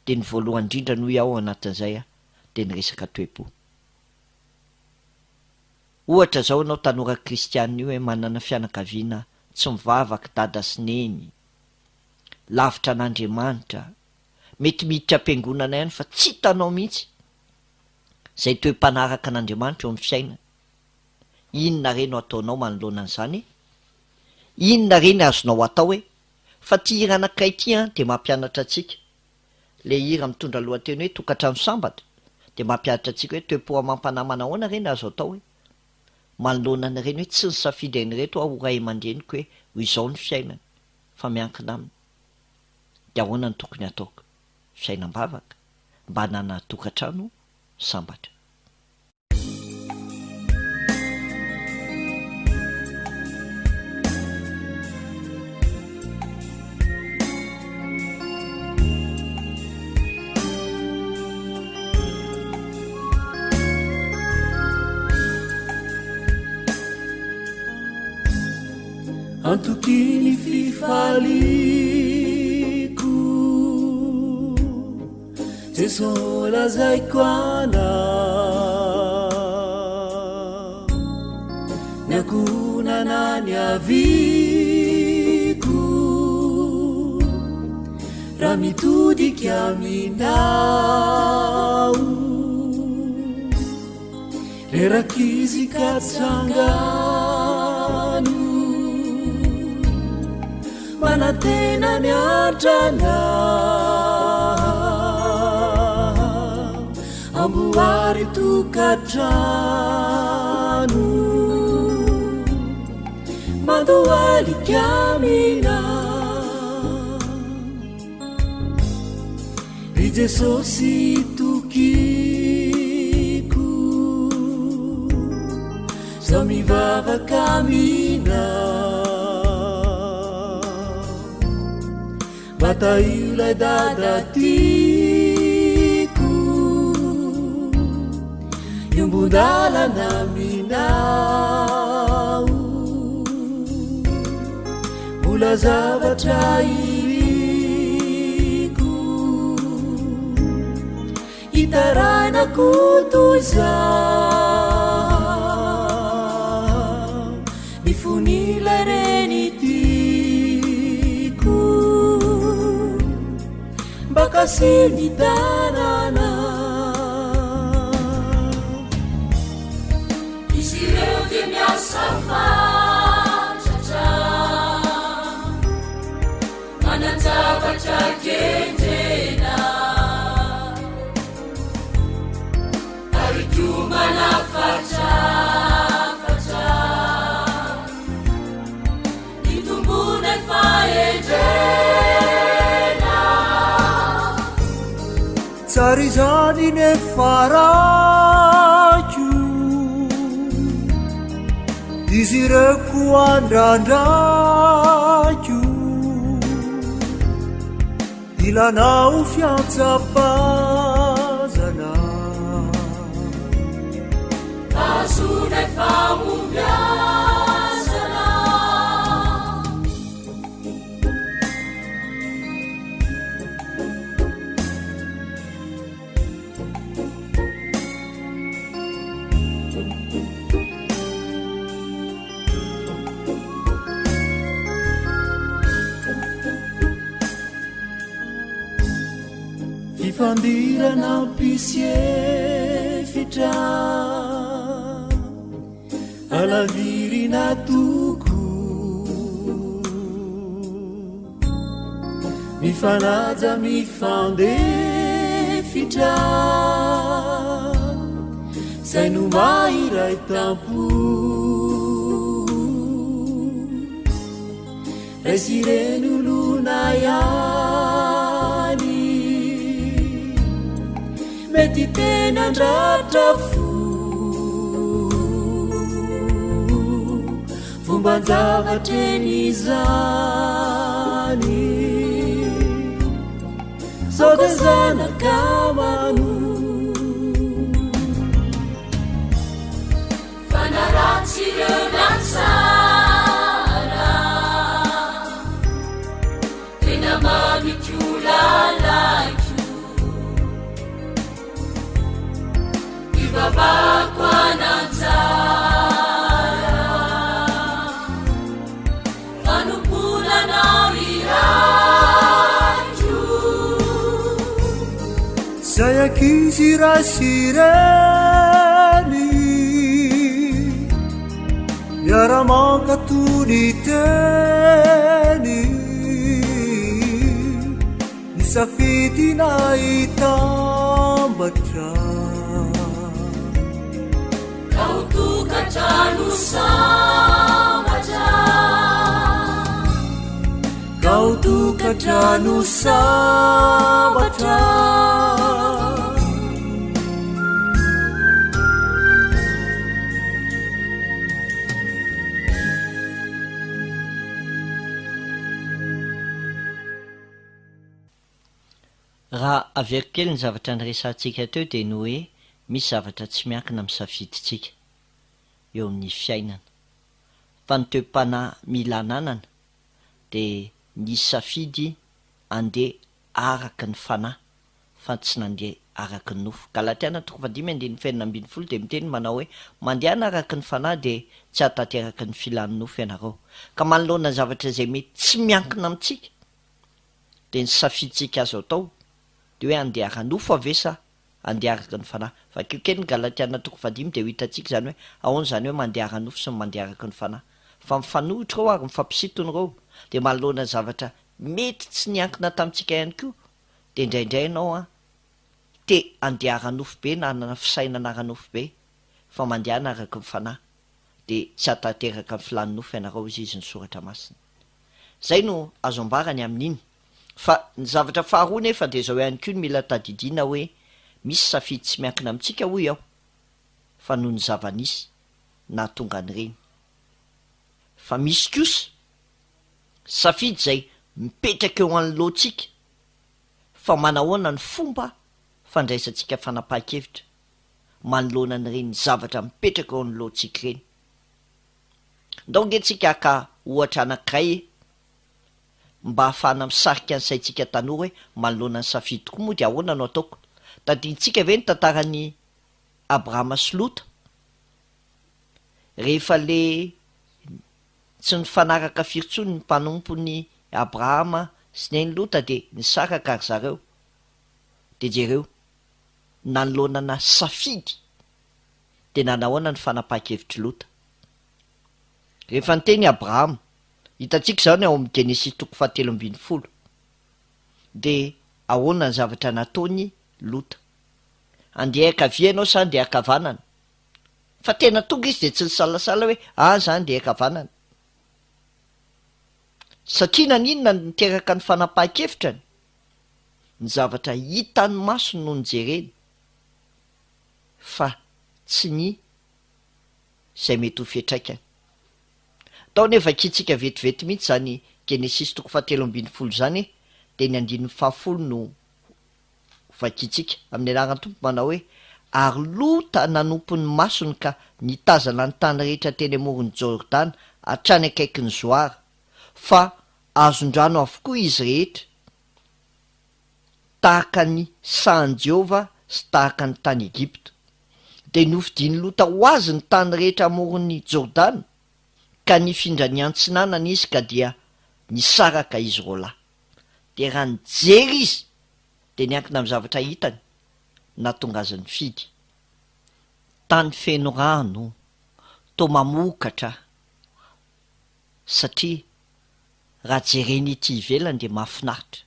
Dia ny voalohany indrindra no hoy aho ao anatin'izay dia ny resaka toe-po. Ohatra izao ianao tanora kristiana io hoe manana fianakaviana tsy mivavaka dada sy neny, lavitra an'Andriamanitra, mety miditra am-piangonana ihany fa tsy hitanao mihitsy izay toe-panaraka an'Andriamanitra eo amin'ny fiainana. Inona re no ataonao manoloana an'izany e? Inona re ny azonao atao e? Fa ity hira anankiray ity an dia mampianatra antsika. Ilay hira mitondra lohateny hoe Tokantrano sambatra dia mampianatra antsika hoe toe-po amam-panahy manahoana re no azo atao e? Manoloana an'ireny hoe tsy nisafidy an'ireto aho ho ray aman-dreniko hoe ho izao ny fiainany fa miankina aminy. Dia ahoana no tokony hataoko? Fiainam-bavaka mba hanana tokantrano sambatra. Antoky ny fifaliko Jeso lazaiko anao Ny ankohonana niaviako Raha mitodika aminao Reraka izy ka tsangano Manantena miantra anao Amboary tokantrano. mano Mandohalika aminao Ry Jesosy tokiko Zaho mivavaka aminao Mba tahio ilay dada tiako Iombon-dalana aminao Mbola zavatra iriko Hitarainako toy izao Ny fon'ilay reny tiako Mba kasiho ny tanana Izy ireo dia miasa fatratra Manan-javatra kendrena Ary koa manafatrafatra Hitomboana fahendrena. Tsara izany nefa raiko Izy ireo koa andrandraiko Ilanao fiantsapazana Azonay fahombiazana. Fifandirana hampisy efitra Alavirina toko Mifanaja mifandefitra Zay no maha iray tampo Raiso ireny olona ihany Mety tena andratra fo Fomban-javatra eny izany Sao dia zanaka mano Fa na ratsy ireo na tsara Tena mamiko lalaiko Ivavako ananjara Fanompoana anao iraiko Zay ankizy iray sy reny Miara-mankato ny teny Nisafidy na hitambatra Ka ho tokantrano sambatra Ka ho tokantrano sambatra Raha averiko kely ny zavatra niresahantsika teo dia ny hoe misy zavatra tsy miankina amin'ny safidintsika eo amin'ny fiainana. Fa ny toe-panahy mila ananana dia ny safidy andeha araka ny fanahy fa tsy nandeha araka ny nofo. Galatiana toko fahadimy andininy fahenina ambinifolo dia miteny manao hoe mandehana araka ny fanahy dia tsy hahatanteraka ny filan'ny nofo ianareo. Ka manoloana ny zavatra izay mety tsy miankina amintsika dia ny safidintsika azo atao dia hoe handeha ara-nofo ve sa handeha araka ny fanahy. Vakio kely ny Galatiana toko fahadimy dia ho hitantsika izany hoe ahoana izany hoe mandeha ara-nofo sy ny mandeha araka ny fanahy. Fa mifanohitra ireo ary mifampisintona ireo. Dia manoloana zavatra mety tsy niankina tamintsika ihany koa dia indraindray ianao an te handeha ara-nofo be na hanana fisainana ara-nofo be fa mandehana araka ny fanahy. Dia tsy hahatanteraka ny filan'ny nofo ianareo hozy izy ny soratra masina. Izay no azo ambara ny amin'iny. Fa ny zavatra faharoa nefa dia izao ihany koa no mila tadidiana hoe misy safidy tsy miankina amintsika hoy aho fa noho ny zava-nisy nahatonga an'ireny. Fa misy kosa safidy izay mipetraka eo anoloantsika fa manahoana ny fomba fandraisantsika fanapahan-kevitra manoloana an'ireny zavatra mipetraka eo anoloantsika ireny. Ndao ange tsika haka ohatra anankiray e, mba hahafahana misarika ny saintsika tanora hoe manoloana ny safidy tokoa moa dia ahoana no ataoko? Tadidintsika ve ny tantaran'i Abrahama sy Lota? Rehefa le tsy nifanaraka firy intsony ny mpanompon'i Abrahama sy neny Lota dia nisaraka ry zareo. Dia jereo, nanoloanana safidy dia nanahoana ny fanapahan-kevitr'i Lota? Rehefa niteny i Abrahama, hitantsika izany ao amin'ny Genesisy toko fahatelo ambin'ny folo, dia ahoana ny zavatra nataon'i Lota? Andeha ankavia ianao sa andeha ankavanana? Fa tena tonga izy dia tsy nisalasala hoe ah za andeha ankavanana. Satria naninona no niteraka ny fanapahan-kevitrany? Ny zavatra hitan'ny masony no nojereny fa tsy ny izay mety ho fiantraikany. Tao anie vakintsika vetivety mihitsy izany Genesisy toko fahatelo ambin'ny folo izany e, dia ny andininy fahafolo no vakintsika, amin'ny anaran'ny Tompo manao hoe, Ary Lota nanompo ny masony ka nitazana ny tany rehetra teny amoron'i Jordana hatrany akaikin'i Zoara, fa azon-drano avokoa izy rehetra, tahaka ny sahan'i Jehovah sy tahaka ny tany Egypta. Dia nofidin'i Lota ho azy ny tany rehetra amoron'i Jordana, ka nifindra niantsinanana izy ka dia nisaraka izy roalahy. Dia raha nijery izy dia niankina amin'ny zavatra hitany nahatonga azy nifidy. Tany feno rano, toa mamokatra, satria raha jerena ety ivelany dia mahafinaritra.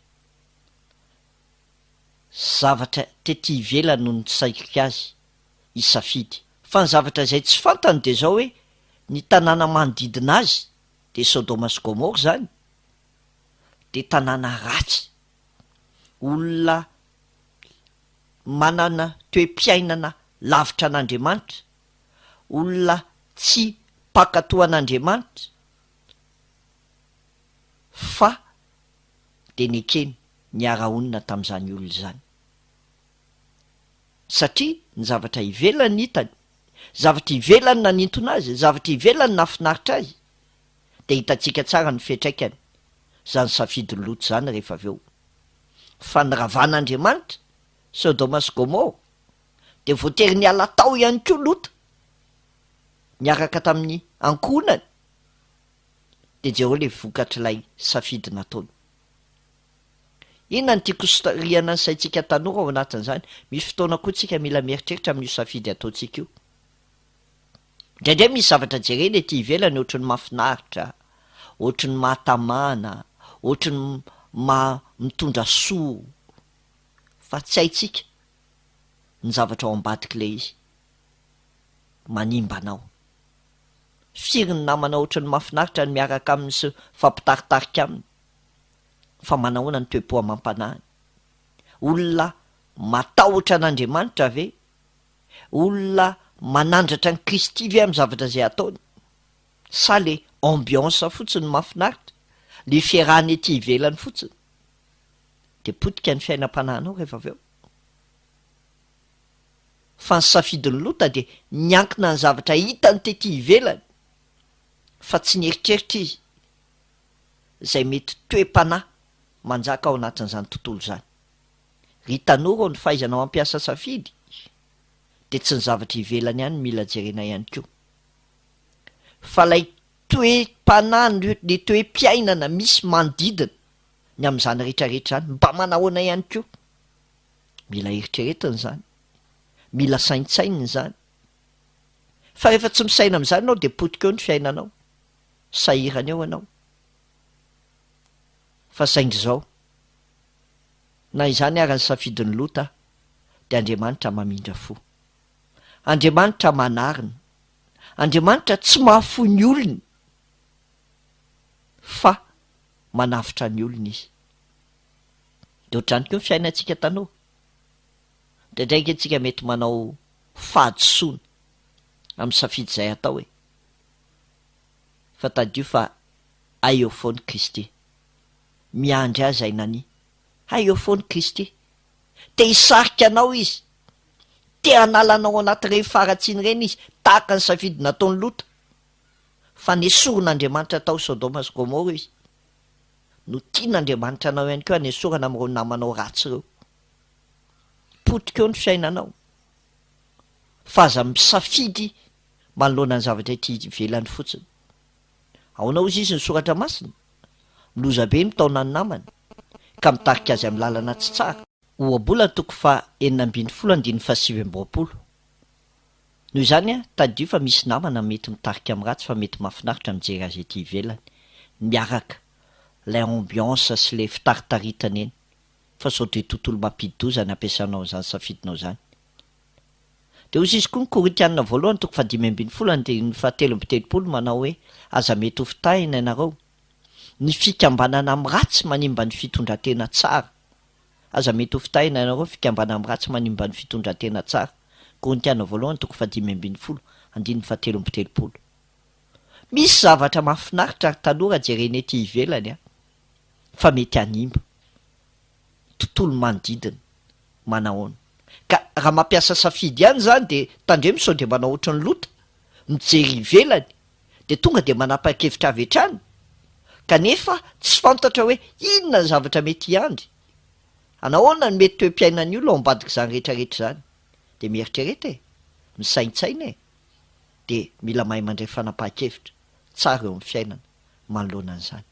Zavatra tety ivelany no nisaikika azy hisafidy. Fa ny zavatra izay tsy fantany dia izao hoe ny tanàna manodidina azy dia Sodoma sy Gomora izany, dia tanàna ratsy, olona manana toe-piainana lavitra an'Andriamanitra, olona tsy mpankatò an'Andriamanitra, fa dia nekeny niara-honina tamin'izany olona izany. Satria ny zavatra ivelany hitany, zavatra ivelany nanintona azy, zavatra ivelany nahafinaritra azy, dia hitantsika tsara ny fiantraikany izany safidin'i Lota izany rehefa avy eo. Fa ny ravan'Andriamanitra, Sodoma sy Gomora, dia voatery niala tao ihany koa Lota, niaraka tamin'ny ankohonany, dia jereo ilay vokatr'ilay safidy nataony. Inona no tiako hosarihana ny saintsika tanora ao anatin'izany? Misy fotoana koa tsika mila mieritreritra amin'io safidy ataontsika io. Indraindray misy zavatra jerena ety ivelany ohatry ny mahafinaritra, ohatry ny mahatamana, ohatry ny maha mitondra soa, fa tsy haintsika ny zavatra ao ambadik'ilay izy, manimba anao. Firy ny namana ohatry ny mahafinaritra ny miaraka aminy sy mifampitaritarika aminy, fa manahoana ny toe-po amam-panahiny? Olona matahotra an'Andriamanitra ve? Olona manandratra an'i Kristy ve amin'ny zavatra izay ataony? Sa le ambiance fotsiny no mahafinaritra? Le fiarahana ety ivelany fotsiny? Dia potika ny fiainam-panahinao rehefa avy eo. Fa ny safidin'i Lota dia niankina ny zavatra hitany tety ivelany fa tsy nieritreritra izy izay mety toe-panahy manjaka ao anatin'izany tontolo izany. Ry tanora ô ny fahaizanao hampiasa safidy dia tsy ny zavatra ivelany ihany no mila jerena ihany koa fa ilay toe-panahy ny toe-piainana misy manodidina ny amin'izany rehetra rehetra izany mba manahoana ihany koa mila eritreretina izany mila saintsainina izany fa rehefa tsy misaina amin'izany ianao dia potika eo ny fiainanao sahirana eo ianao fa saingy izao Na izany ara ny safidin'i Lota dia Andriamanitra mamindra fo. Andriamanitra manarina. Andriamanitra tsy mahafoy ny olony fa manavotra ny olony Izy. Dia ohatr'izany koa ny fiainantsika tanora. Indraindray ange tsika mety manao fahadisoana amin'ny safidy izay atao e. Fa tadidio fa hay eo foana Kristy. Miandry ahy izay nania. Hay eo foana Kristy. Te hisarika anao Izy. Te hanala anao ao anatin'ireny faharatsiana ireny Izy, tahaka ny safidy nataon'i Lota. Fa nesorin'Andriamanitra tao Sodoma sy Gomoro izy. No tian'Andriamanitra anao ihany koa hanesorana amin'ireo namanao ratsy ireo. Potika eo ny fiainanao. Fa aza misafidy manoloana ny zavatra ety ivelany fotsiny. Ahoana hozy izy ny soratra masina? Loza be mitaona ny namany, ka mitarika azy amin'ny lalana tsy tsara. Ohabolana toko faha 16 andininy faha 29. Noho izany, tadidio fa misy namana mety mitarika amin'ny ratsy fa mety mahafinaritra mijery azy ety ivelany, miaraka, ilay ambiance sy ilay fitaritaritana eny. Fa sao dia tontolo mampidi-doza ny ampiasanao an'izany safidinao izany. Dia hoy izy koa ny Korintiana voalohany toko faha-15 andininy faha-33 manao hoe, Aza mety ho fitahina ianareo. Ny fikambanana amin'ny ratsy manimba ny fitondran-tena tsara. Aza mety ho fitahina ianareo, ny fikambanana amin'ny ratsy manimba ny fitondran-tena tsara. Korintiana voalohany toko faha-15 andininy faha-33. Misy zavatra mahafinaritra ry tanora jerena ety ivelany an! Fa mety hanimba. Tontolo manodidina. Manahoana? Ka raha mampiasa safidy ihany izany dia tandremo sao dia manao ohatran'i Lota, mijery ivelany dia tonga dia manapa-kevitra avy hatrany, kanefa tsy fantatra hoe inona ny zavatra mety hiandry. Anahoana no mety toe-piainan'ny olona ao ambadik'izany rehetra rehetra izany? Dia mieritrereta e! Misaintsaina e! Dia mila mahay mandray fanapahan-kevitra tsara eo amin'ny fiainana manoloana an'izany.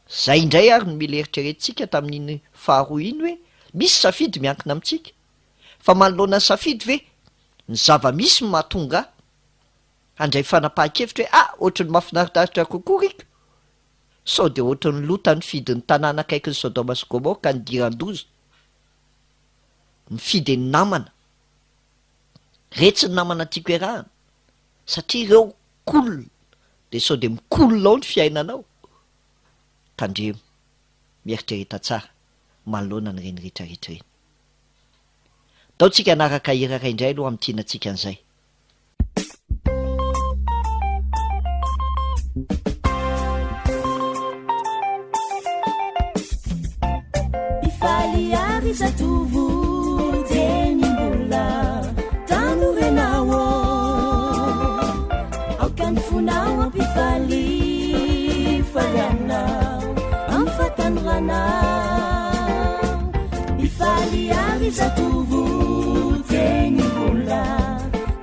Zay indray ary no mila eritreretintsika tamin'iny faharoa iny hoe misy safidy miankina amintsika. Fa manoloana ny safidy ve, ny zava-misy no mahatonga ahy handray fanapahan-kevitra hoe ah ohatry ny mahafinaritraritra kokoa ry ko! Sao dia ohatry ny Lota nifidy ny tanàna akaikin'i Sodoma sy Gomora ka nidiran-doza. Mifidy ny namana. Retsy ny namana tiako iarahana satria ireo cool dia sao dia mi-cool ao ny fiainanao. Tandremo, mieritrereta tsara manoloana an'ireny retraretra ireny. Ndao tsika hanaraka hira iray indray aloha hamintinantsika an'izay. Hifaly ary zatovo dieny mbola tanora ianao Aoka ny fonao hampifaly faliana amin'ny fahatanorana Hifaly ary zatovo dieny mbola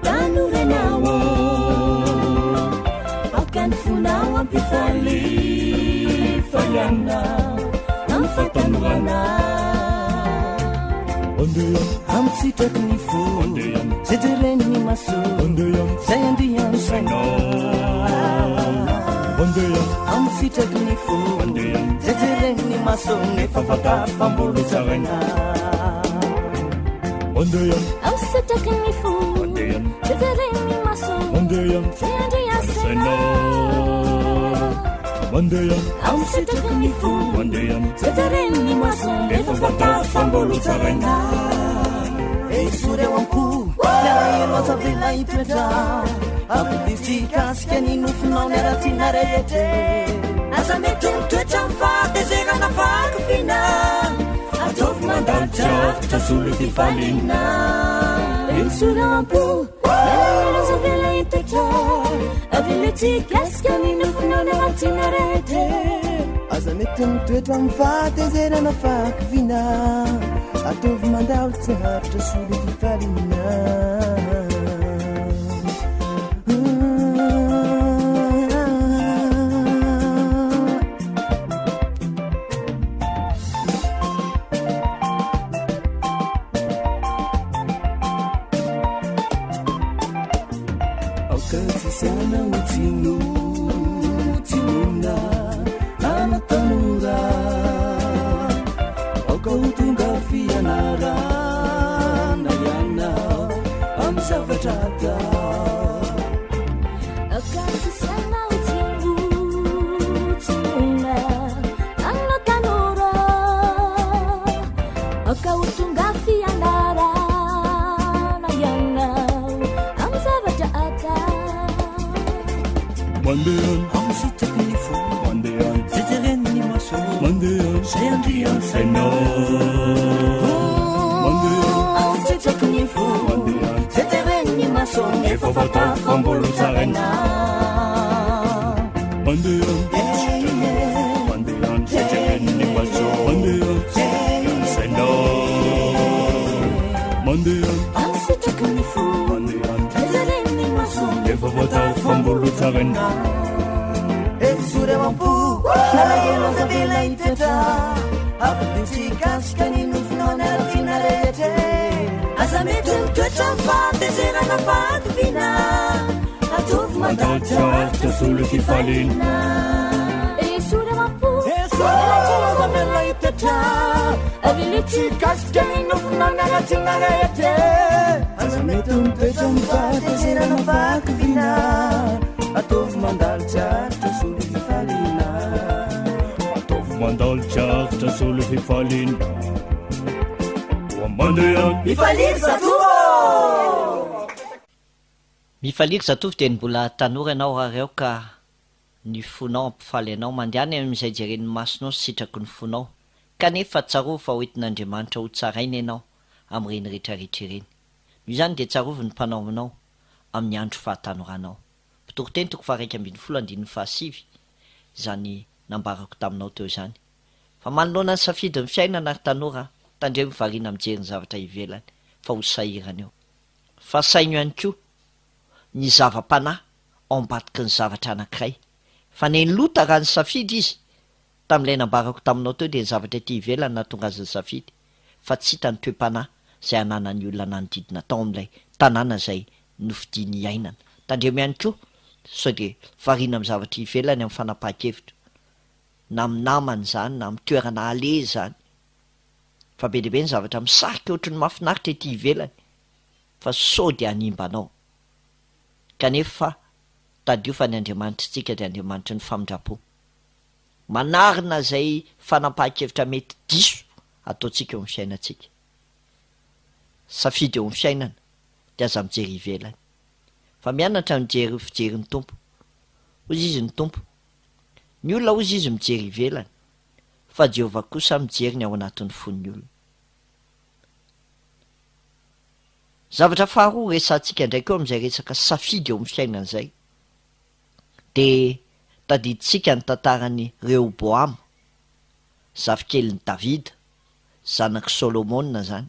tanora ianao Aoka ny fonao hampifaly faliana amin'ny fahatanorana Amin'ny sitraky ny fo Zay jeren'ny maso Zay andian'ny saina Amin'ny sitraky ny fo Zay jeren'ny maso Nefa fantatra fa mbola tsaraina Amin'ny sitraky ny fo Zay jeren'ny maso Zay andian'ny saina Amin'ny sitraky ny fo Zay jeren'ny maso Nefa fantatra fa mbola tsaraina Esory ao am-po Ny alahelo aza avela hitoetra Avy tsy hikasika ny nofinao ny haratsiana rehetra Aza mety mitoetra amin'ny fahatezerana fahakiviana Ataovy mandalo tsy avotra solo fifaliana Esory ao am-po Ny alahelo aza avela hitoetra Avela tsy hikasika ny nofinao ny haratsiana rehetra Aza mety mitoetra amin'ny fahatezerana fahakiviana Ataovy mandalo tsy haharitra solo fifaliana Aoka tsy saina ho tsinotsinona ana tanora Aoka ho tonga fianarana ianao amin'izao. Zay andrian-tsainao. Mandeha. Sitraky ny fo. Mandeha. Zay jeren'ny maso. Efa voatafy fa mbola ho tsaraina. Mandeha. Mandeha. Zay jeren'ny maso. Mandeha. Sainao. Mandeha. Sitraky ny fo. Mandeha. Zay jeren'ny maso. Efa voatafy fa mbola ho tsaraina. Esory ao am-po, alahelo aza avela hitoetra. Ampodiho tsy hikasika ny nofinao ny haratsiana rehetra. Aza mety mitoetra ny fahatezerana fahakiviana. Ataovy mandalo tsy haharitra solo fifaliana. Esory ao am-po, alahelo aza avela hitoetra. Avelao tsy hikasika ny nofinao ny haratsiana rehetra. Aza mety mitoetra ny fahatezerana fahakiviana. Ataovy mandalo tsy aritra solo fifaliana. Ataovy mandalo tsy aritra solo fifaliana. Toa mandeha. Mifalia ry zatovo ô! Mifalia ry zatovo dia ny mbola tanora ianao ary aoka ny fonao hampifaly anao. Mandehana eo amin'izay jeren'ny masonao sy sitraky ny fonao. Kanefa tsarovy fa hoentin'Andriamanitra hotsaraina ianao amin'ireny rehetrarehetra ireny. Noho izany dia tsarovy ny mpanao aminao amin'ny andro fahatanoranao. Mpitoriteny toko faha-11 andininy fahasivy izany nambarako taminao teo izany. Fa manoloana ny safidin'ny fiainana ry tanora a, tandremo variana mijery ny zavatra ivelany fa ho sahirana eo. Fa saino ihany koa ny zava-panahy ao ambadiky ny zavatra anankiray. Fa nen'i Lota raha nisafidy izy Tamin'ilay nambarako taminao teo dia ny zavatra ety ivelany nahatonga azy nisafidy fa tsy hita ny toe-panahy izay ananan'ny olona nanodidina tao amin'ilay tanàna izay nofidiany hiainana. Tandremo ihany koa sao dia variana amin'ny zavatra ivelany amin'ny fanapahan-kevitra na amin'ny namana izany na amin'ny toerana aleha izany fa be dia be ny zavatra misarika ohatry ny mahafinaritra ety ivelany fa sao dia hanimba anao kanefa tadidio fa ny Andriamanitritsika dia Andriamanitry ny famindram-po. Manarina izay fanapahan-kevitra mety diso ataontsika eo amin'ny fiainantsika. Safidy eo amin'ny fiainana dia aza mijery ivelany. Fa mianatra mijery fijerin'ny Tompo. Hoy izy ny Tompo, Ny olona hozy izy mijery ivelany, fa Jehovah kosa mijery ny ao anatin'ny fon'ny olona. Zavatra faharoa resahantsika indray koa amin'izay resaka safidy eo amin'ny fiainana izay. Dia tadidintsika ny tantaran'i Rehoboama, zafikelin'i Davida, zanak'i Solomona izany,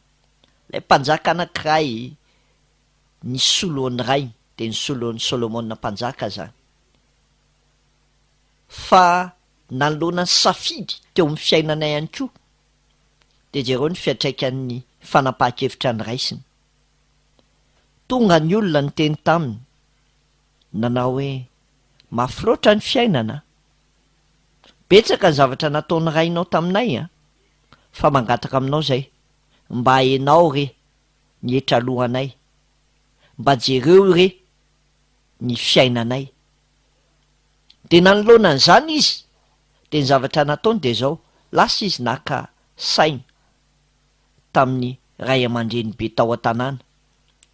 ilay mpanjaka anankiray nisolo ny rainy, dia nisolo an'i Solomona mpanjaka izany. Fa nanoloana ny safidy teo amin'ny fiainana ihany koa, dia jereo ny fiantraikan'ny fanapahan-kevitra noraisiny. Tonga ny olona niteny taminy, nanao hoe, Mafy loatra ny fiainana an! Betsaka ny zavatra nataon'ny rainao taminay an! Fa mangataka aminao izay, mba ahenao re ny hetra alohanay, mba jereo re ny fiainanay. Dia nanoloana an'izany izy, dia ny zavatra nataony dia izao, lasa izy naka saina tamin'ny ray aman-dreny be tao an-tanàna,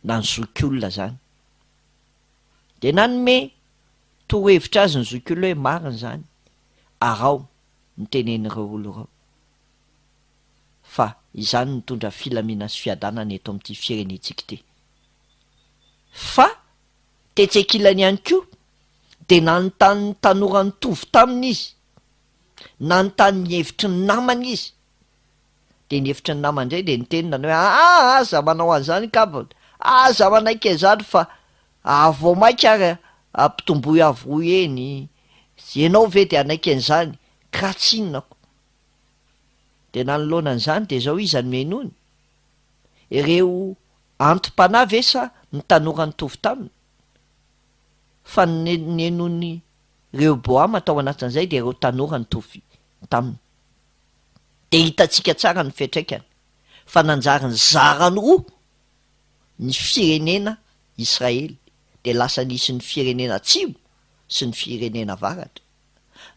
na ny zokiolona izany. Dia nanome torohevitra azy ny zokiolona hoe marina izany, araho ny tenen'ireo olona ireo, fa izany no mitondra filaminana sy fiadanana eto amin'ity firenentsika ity. Fa tetsy ankilany ihany koa dia nanontany ny tanora nitovy taminy izy, nanontany ny hevitry ny namany izy, Dia ny hevitry ny namany indray dia niteny nanao hoe aa aza manao an'izany kaba, aza manaiky an'izany fa vao mainka ary ampitomboy avo roa heny, ianao ve dia hanaiky an'izany, kiraha tsy inona ko. Dia nanoloana an'izany dia izao iza no henoiny? Ireo antom-panahy ve sa ny tanora nitovy taminy? Fa ny nenoin'i Rehoboama tao anatin'izay dia ireo tanora nitovy taminy. dia hitantsika tsara ny fiantraikany fa nanjary nizarany roa ny firenena Israely dia lasa nisy ny firenena atsimo sy ny firenena avaratra,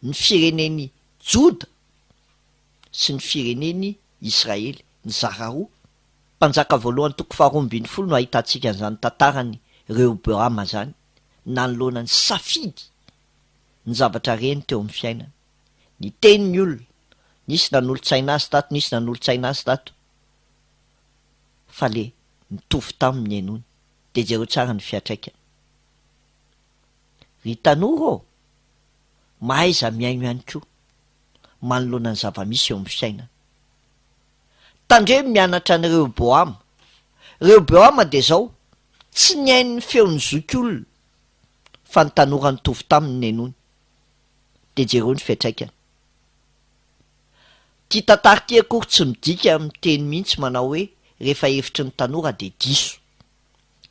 ny firenen'i Joda sy ny firenen'i Israely, nizara roa. Mpanjaka voalohany toko faharoa ambinifolo no ahitantsika an'izany tantaran'i Rehoboama izany nanoloana ny safidy ny zavatra reny teo amin'ny fiainany. Niteny ny olona. Nisy nanolo-tsaina azy tato, nisy nanolo-tsaina azy tato. Fa le nitovy taminy ny henoiny. Dia jereo tsara ny fiantraikany. Ry tanora ô! Mahaiza mihaino ihany koa manoloana ny zava-misy eo amin'ny fiainana. Tandremo mianatra an'i Rehoboama. Rehoboama dia izao, tsy nihaino ny feon'ny zokiolona, fa ny tanora nitovy taminy no henoiny. Dia jereo ny fiantraikany. Ity tantara ity akory tsy midika miteny mihitsy manao hoe rehefa hevitry ny tanora dia diso,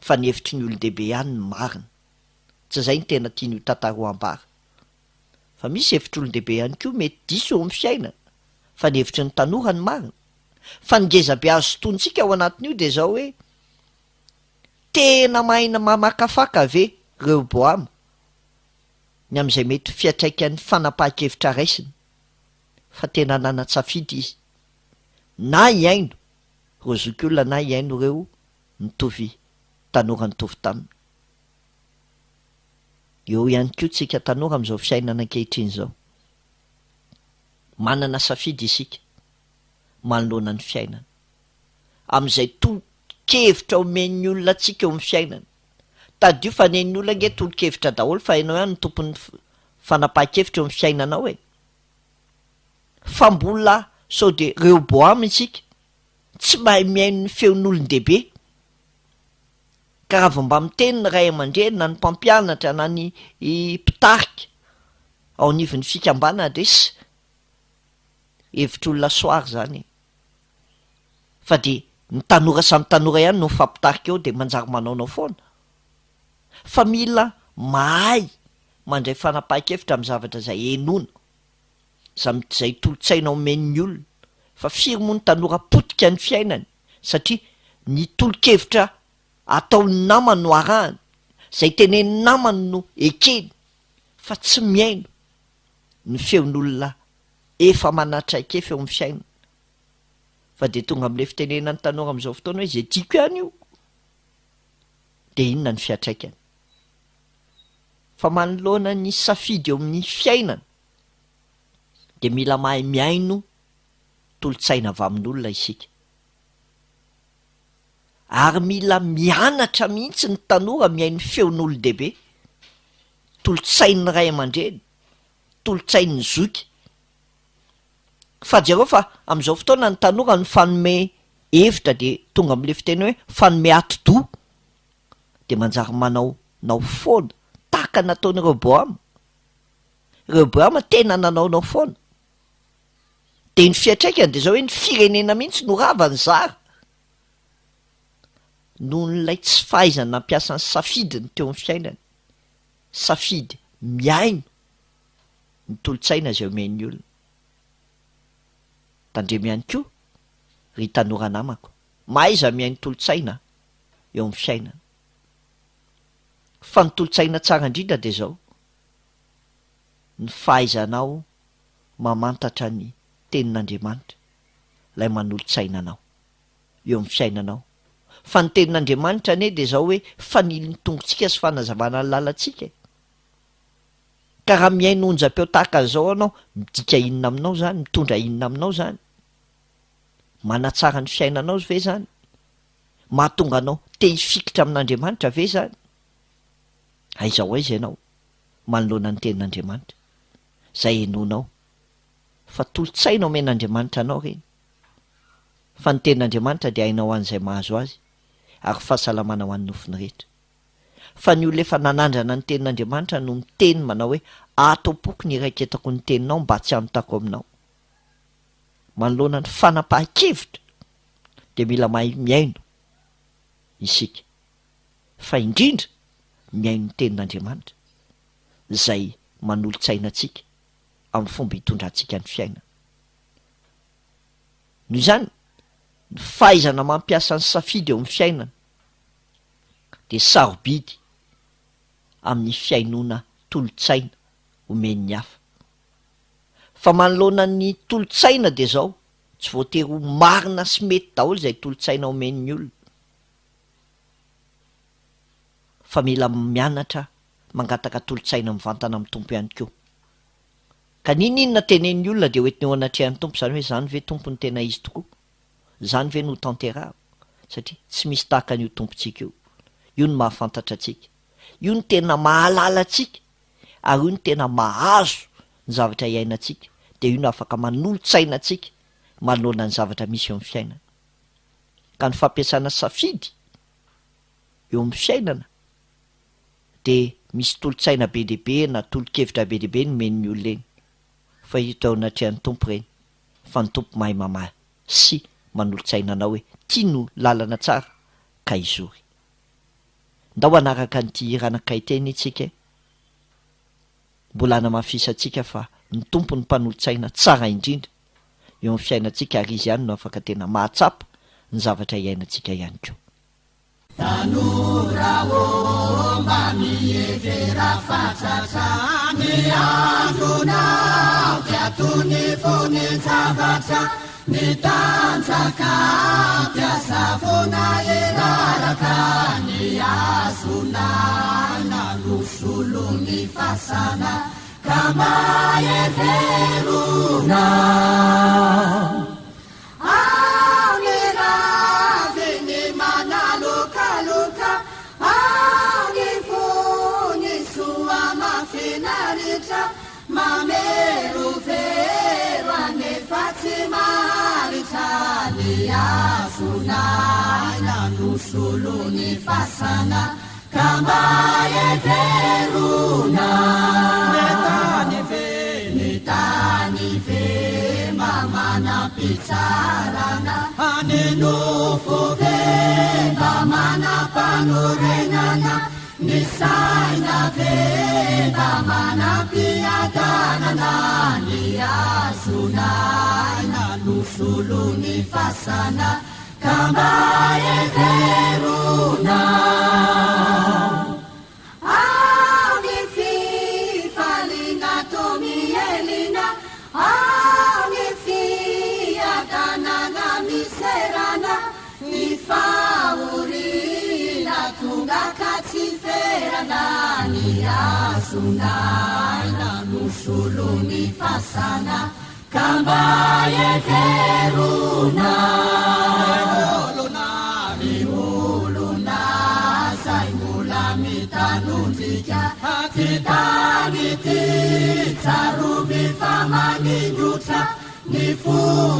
fa ny hevitry ny olon-dehibe ihany no marina. Tsy izay no tena tian'io tantara io ambara. Fa misy hevitr'olon-dehibe ihany koa mety diso eo amin'ny fiainana, fa ny hevitry ny tanora no marina. Fa ny ngezabe azo sintonintsika ao anatin'io dia izao hoe, tena mahay mamakafaka ve Rehoboama ny amin'izay mety ho fiantraikan'ny fanapahan-kevitra raisiny? Fa tena nanan-tsafidy izy, na hihaino ireo zokiolona na hihaino ireo mitovy tanora nitovy taminy. Eo ihany koa tsika tanora amin'izao fiainana ankehitriny izao. Manana safidy isika manoloana ny fiainana. Amin'izay tolo-kevitra omen'ny olona antsika eo amin'ny fiainana. Tadidio fa nen'ny olona ange tolo-kevitra daholo fa ianao ihany no tompon'ny fanapahan-kevitra eo amin'ny fiainanao e. Fa mbola sao dia Rehoboama isika, tsy mahay mihaino ny feon'olon-dehibe. Ka raha vao mba miteny ny ray aman-dreny na ny mpampianatra na ny mpitarika ao anivon'ny fikambanana dia ss hevitr'olona soara izany e! Fa dia ny tanora samy tanora ihany no mifampitarika eo dia manjary manaonao foana. Fa mila mahay mandray fanapahan-kevitra amin'ny zavatra izay henoina, izay tolo-tsaina omen'ny olona. Fa firy moa ny tanora potika ny fiainany satria ny tolo-kevitra ataon'ny namany no arahany, izay tenenin'ny namany no ekeny fa tsy mihaino ny feon'olona efa manan-traikefa eo amin'ny fiainana. Fa dia tonga amin'ilay fitenenan'ny tanora amin'izao fotoana hoe izay tiako ihany io. Dia inona ny fiantraikany? Fa manoloana ny safidy eo amin'ny fiainana dia mila mahay mihaino tolo-tsaina avy amin'olona isika. Ary mila mianatra mihitsy ny tanora mihaino feon'olon-dehibe, tolo-tsain'ny ray aman-dreny, tolo-tsain'ny zoky. Fa jereo fa amin'izao fotoana ny tanora mifanome hevitra dia tonga amin'ilay fiteny hoe fanome atidoha dia manjary manao nao foana tahaka ny nataon'i Rehoboama. Rehoboama tena nanaonao foana. Dia ny fiantraikany dia izao hoe ny firenena mihitsy no rava ny zara noho n'ilay tsy fahaizany nampiasa ny safidiny teo amin'ny fiainany. Safidy mihaino ny tolo-tsaina izay omen'ny olona. Tandremo ihany koa ry tanora namako, mahaiza mihaino tolo-tsaina eo amin'ny fiainana. Fa ny tolo-tsaina tsara indrindra dia izao, ny fahaizanao mamantatra ny Tenin'Andriamanitra, ilay manolo-tsaina anao eo amin'ny fiainanao. Fa ny Tenin'Andriamanitra anie dia izao hoe fanilon'ny tongotsika sy fanazavana ny lalantsika e! Ka raha mihaino onjam-peo tahaka an'izao ianao, midika inona aminao izany? Mitondra inona aminao izany? Manatsara ny fiainanao ve izany? Mahatonga anao te hifikitra amin'Andriamanitra ve izany? Aiza ho aiza ianao manoloana ny Tenin'Andriamanitra? Izay henoinao fa tolo-tsaina omen'Andriamanitra anao ireny. Fa ny Tenin'Andriamanitra dia aina ho an'izay mahazo azy ary fahasalamana ho an'ny nofony rehetra. Fa ny olona efa nanandrana ny Tenin'Andriamanitra no miteny manao hoe, Ato am-poko ny iraiketako ny Teninao mba tsy hanotako aminao. Manoloana ny fanapahan-kevitra dia mila mahay mihaino isika, fa indrindra mihaino ny Tenin'Andriamanitra izay manolo-tsaina antsika amin'ny fomba hitondrantsika ny fiainana. Noho izany, ny fahaizana mampiasa ny safidy eo amin'ny fiainana dia sarobidy amin'ny fihainoana tolo-tsaina omen'ny hafa. Fa manoloana ny tolo-tsaina dia izao, tsy voatery ho marina sy mety daholo izay tolo-tsaina omen'ny olona, fa mila mianatra mangataka tolo-tsaina mivantana amin'ny Tompo ihany koa. Ka n'inon'inona tenenin'ny olona dia hoentiny eo anatrehan'ny Tompo izany hoe izany ve Tompo no tena izy tokoa? Izany ve no hotanterahako? Satria tsy misy tahaka an'io Tompontsika io. Io no mahafantatra antsika. Io no tena mahalala antsika. Ary io no tena mahazo ny zavatra iainantsika. Dia io no afaka manolo-tsaina antsika manoloana ny zavatra misy eo amin'ny fiainana. Ka ny fampiasana safidy eo amin'ny fiainana dia misy tolo-tsaina be dia be na tolo-kevitra be dia be nomen'ny olona eny. Fa hita eo anatrehan'ny Tompo ireny. Fa ny Tompo mahay mamaha sy manolo-tsaina anao hoe ty no lalana tsara ka izory. Ndao hanaraka an'ity hira anankiray ity anie tsika e! Mbola hanamafisantsika fa ny Tompo no mpanolo-tsaina tsara indrindra eo amin'ny fiainantsika ary Izy ihany no afaka tena mahatsapa ny zavatra iainantsika ihany koa. Tanora ô mba mihevera fatratra ny andronao dia toy ny vonin-javatra mitanjaka dia zavona hiraraka ny hazon'aina no solon'ny fasana ka mba heverona. Ao ny raviny manalokaloka, ao ny vony soa mahafinaritra, mamerovero anefa tsy maharitra, ny hazon'aina no solon'ny fasana. Ka mba heverona. Ny tany ve, ny tany ve mba manam-pitsarana? Ny nofo ve mba manam-panorenana? Ny saina ve mba manam-piadanana? Ny hazon'aina no solon'ny fasana. Ka mba heverona Ao ny fifaliana toa mihelina Ao ny fiadanana miserana Ny fahoriana tonga ka tsy ferana Ny hazon'aina no solon'ny fasana Ka mba heverona Ry olona, ry olona Zay mbola mitanondrika Ty tany ity Tsarovy fa maningotra Ny fo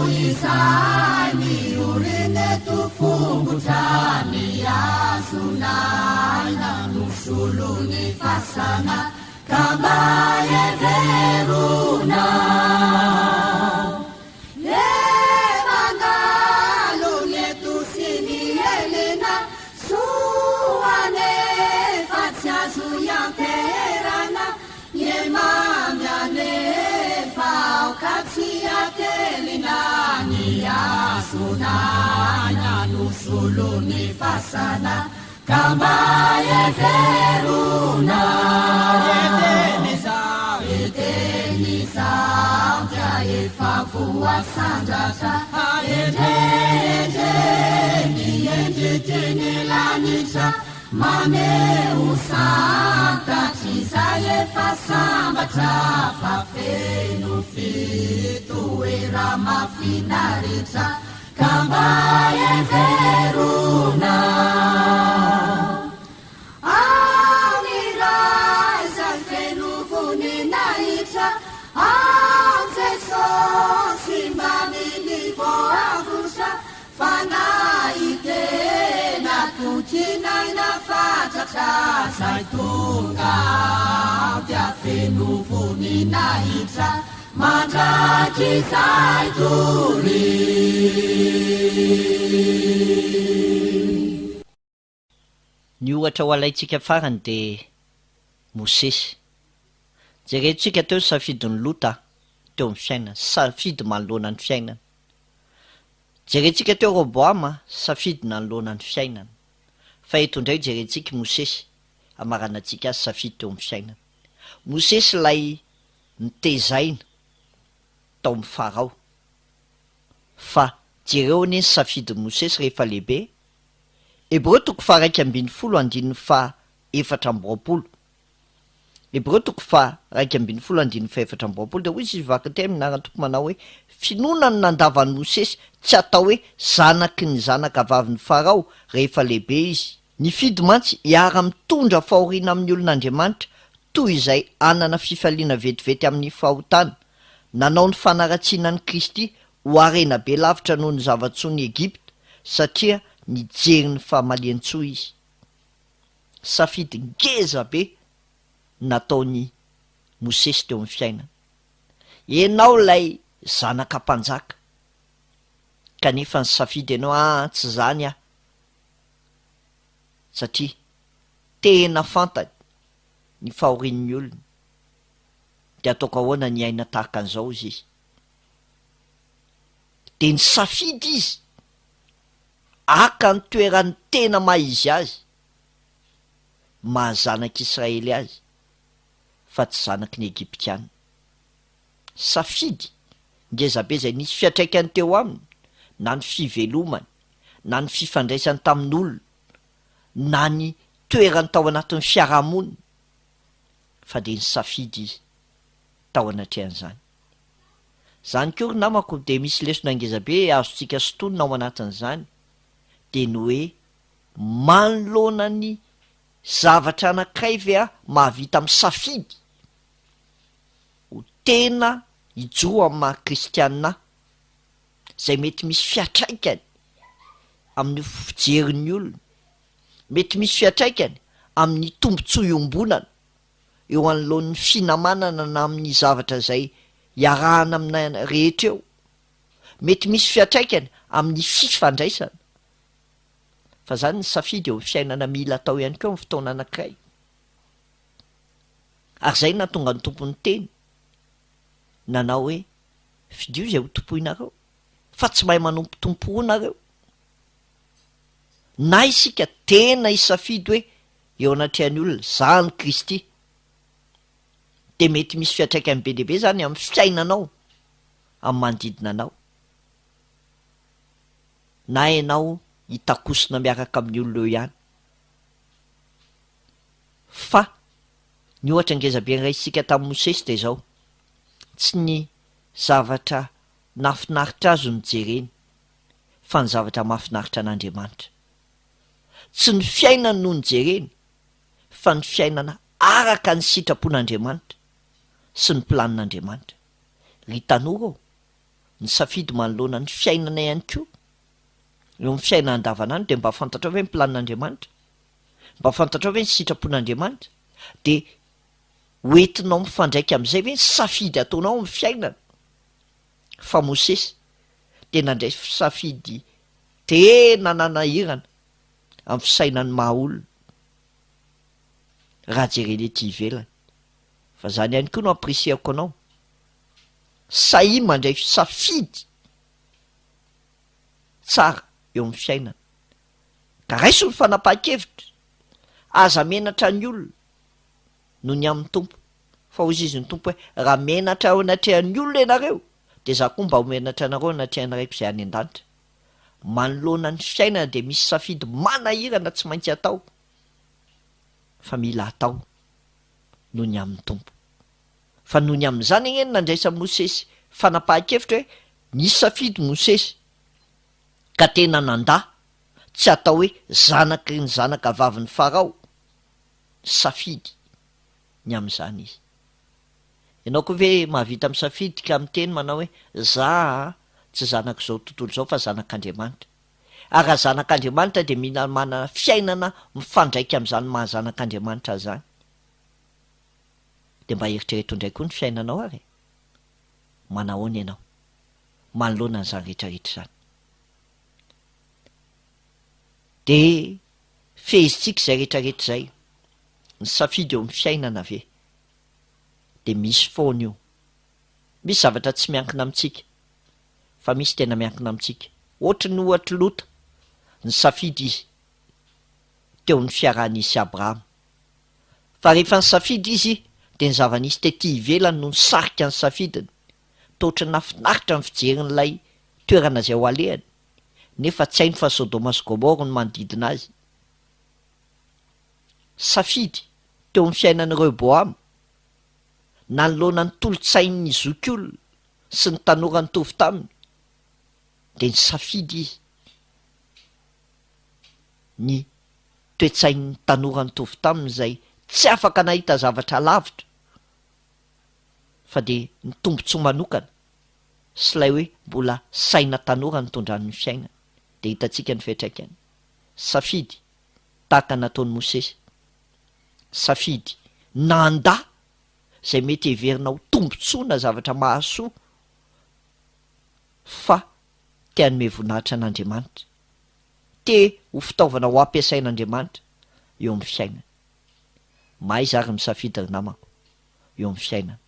izay miorina eto fongotra Ny hazon'aina no solon'ny fasana Ka mba heverona Le mandalo ny eto sy ny Helena Soa anefa tsy azo ianteherana Ny mamy anefa aoka tsy hatelina Ny hazon'aina no solon'ny fasana Ka mba heverona Eteny izao, eteny izao Dia efa voasandratra Endre, endre, ny endriky ny lanitra Maneho santatr'izay efa sambatra Fa feno fitoera-mahafinaritra Ka mba heverona Ao ny Ray izay feno voninahitra Ao Jesosy mbamin'ny voavotra Fanahy tena tokin'aina fatratra Izay tonga ao dia feno voninahitra Mandrakizay doria. Ny ohatra ho alaintsika farany dia Mosesy. Jerentsika teo ny safidin'i Lota teo amin'ny fiainany, safidy manoloana ny fiainana. Jerentsika teo Roboama, safidy nanoloana ny fiainana. Fa eto indray jerentsika i Mosesy, hamaranantsika azy safidy teo amin'ny fiainana. Mosesy ilay nitezaina tao amin'i Farao. Fa jereo anie ny safidin'i Mosesy rehefa lehibe, Hebreo toko faha 11 andininy faha 24. Hebreo toko faha 11 andininy faha-24 dia hoy izy vakiteny amin'ny anaran'ny Tompo manao hoe, Finoana no nandavan'i Mosesy tsy hatao hoe zanaky ny zanaka vavin'i Farao rehefa lehibe izy. Nifidy mantsy hiara-mitondra fahoriana amin'ny olon'Andriamanitra toy izay hanana fifaliana vetivety amin'ny fahotana. Nanao ny fanaratsiana an'i Kristy ho harena be lavitra noho ny zava-tsoan'i Egypta satria nijery ny famalian-tsoa izy. Safidy ngeza be nataon'i Mosesy teo amin'ny fiainany. Ianao ilay zanaka mpanjaka, kanefa nisafidy ianao, aa tsy izany aho, satria tena fantany ny fahorian'ny olona, dia ataoko ahoana ny hiaina tahaka an'izao hozy izy. Dia nisafidy izy haka ny toeran'ny tena maha izy azy, maha zanak'Israely azy, fa tsy zanaky ny Egyptiana. Safidy ngezabe izay nisy fiantraikany teo aminy na ny fivelomany, na ny fifandraisany tamin'olona, na ny toerany tao anatin'ny fiarahamonina, fa dia nisafidy izy tao anatrehan'izany. Izany koa ry namako dia misy lesona ngezabe azontsika sintonina ao anatin'izany, dia ny hoe manoloana ny zavatra anankiray ve aho mahavita misafidy ho tena hijoro amin'ny maha kristianina ahy, izay mety misy fiantraikany amin'ny fijerin'ny olona, mety misy fiantraikany amin'ny tombontsoa iombonana eo anoloan'ny finamanana na amin'ny zavatra izay iarahana amina rehetra eo, mety misy fiantraikany amin'ny fifandraisana. Fa zany ny safidy eo amin'ny fiainana mila atao ihany koa amin'ny fotoana anankiray. Ary izay no nahatonga ny Tompo niteny, nanao hoe, Fidio izay ho tompoinareo, fa tsy mahay manompo tompo roa nareo. Na isika tena hisafidy hoe eo anatrehan'ny olona, za an'i Kristy, dia mety misy fiantraikany be dia be izany amin'ny fiainanao, amin'ny manodidina anao. Na ianao hitakosona miaraka amin'ny olona eo ihany. Fa ny ohatra ngezabe niraisintsika tamin'i Mosesy dia izao, tsy ny zavatra nahafinaritra azy no jereny, fa ny zavatra mahafinaritra an'Andriamanitra. Tsy ny fiainany no nojereny, fa ny fiainana araka ny sitrapon'Andriamanitra sy ny planin'Andriamanitra. Ry tanora ô, ny safidy manoloana ny fiainana ihany koa, eo amin'ny fiainana andavanandro dia mba fantatrao ve ny planin'Andriamanitra? Mba fantatrao ve ny sitrapon'Andriamanitra? Dia ho entinao mifandraika amin'izay ve ny safidy ataonao amin'ny fiainana? Fa Mosesy dia nandray safidy tena nanahirana amin'ny fisainan'ny maha olona raha jerena ety ivelany. Fa izany ihany koa no ampirisihako anao, sahia mandray safidy tsara eo amin'ny fiainana. Ka raiso ny fanapahan-kevitra, aza menatra ny olona noho ny amin'ny Tompo. Fa hoy izy ny Tompo hoe, raha menatra eo anatrehan'ny olona ianareo, dia izaho koa mba ho menatra anareo eo anatrehan'ny Raiko izay any an-danitra. Manoloana ny fiainana dia misy safidy manahirana tsy maintsy atao, fa mila atao noho ny amin'ny Tompo. Fa noho ny amin'izany anie no nandraisan'i Mosesy fanapahan-kevitra hoe nisafidy Mosesy ka tena nandà tsy hatao hoe zanaky ny zanaka vavin'i Farao, nisafidy ny amin'izany izy. Ianao koa ve mahavita misafidy ka miteny manao hoe za a tsy zanak'izao tontolo izao fa zanak'Andriamanitra. Ary raha zanak'Andriamanitra dia mila manana fiainana mifandraika amin'izany maha zanak'Andriamanitra azy izany. Dia mba eritrereto indray koa ny fiainanao ary e! Manahoana ianao manoloana an'izany rehetra rehetra izany? Dia fehezintsika izay rehetra rehetra izay, ny safidy eo amin'ny fiainana ve dia misy foana io. Misy zavatra tsy miankina amintsika, fa misy tena miankina amintsika. Ohatry ny ohatr'i Lota, nisafidy izy teo amin'ny fiarahan'izy sy Abrahama. Fa rehefa nisafidy izy dia ny zava-nisy tety ivelany no nisarika ny safidiny. Toa ohatry ny nahafinaritra ny fijerin'ilay toerana izay ho alehany, nefa tsy hainy fa Sodoma sy Gomoro no manodidina azy. Safidy teo amin'ny fiainan'i Rehoboama. Nanoloana ny tolo-tsain'ny zokiolona sy ny tanora nitovy taminy, dia nisafidy izy ny toe-tsain'ny tanora nitovy taminy izay tsy afaka nahita zavatra lavitra fa dia ny tombontsoa manokana sy ilay hoe mbola saina tanora nitondrany ny fiainany dia hitantsika ny fiantraikany. Safidy tahaka nataon'i Mosesy. Safidy nandà izay mety heverina ho tombontsoa na zavatra mahasoa fa te hanome voninahitra an'Andriamanitra, te ho fitaovana ho ampiasain'Andriamanitra eo amin'ny fiainany. Mahaiza ary misafidy ry namako eo amin'ny fiainana.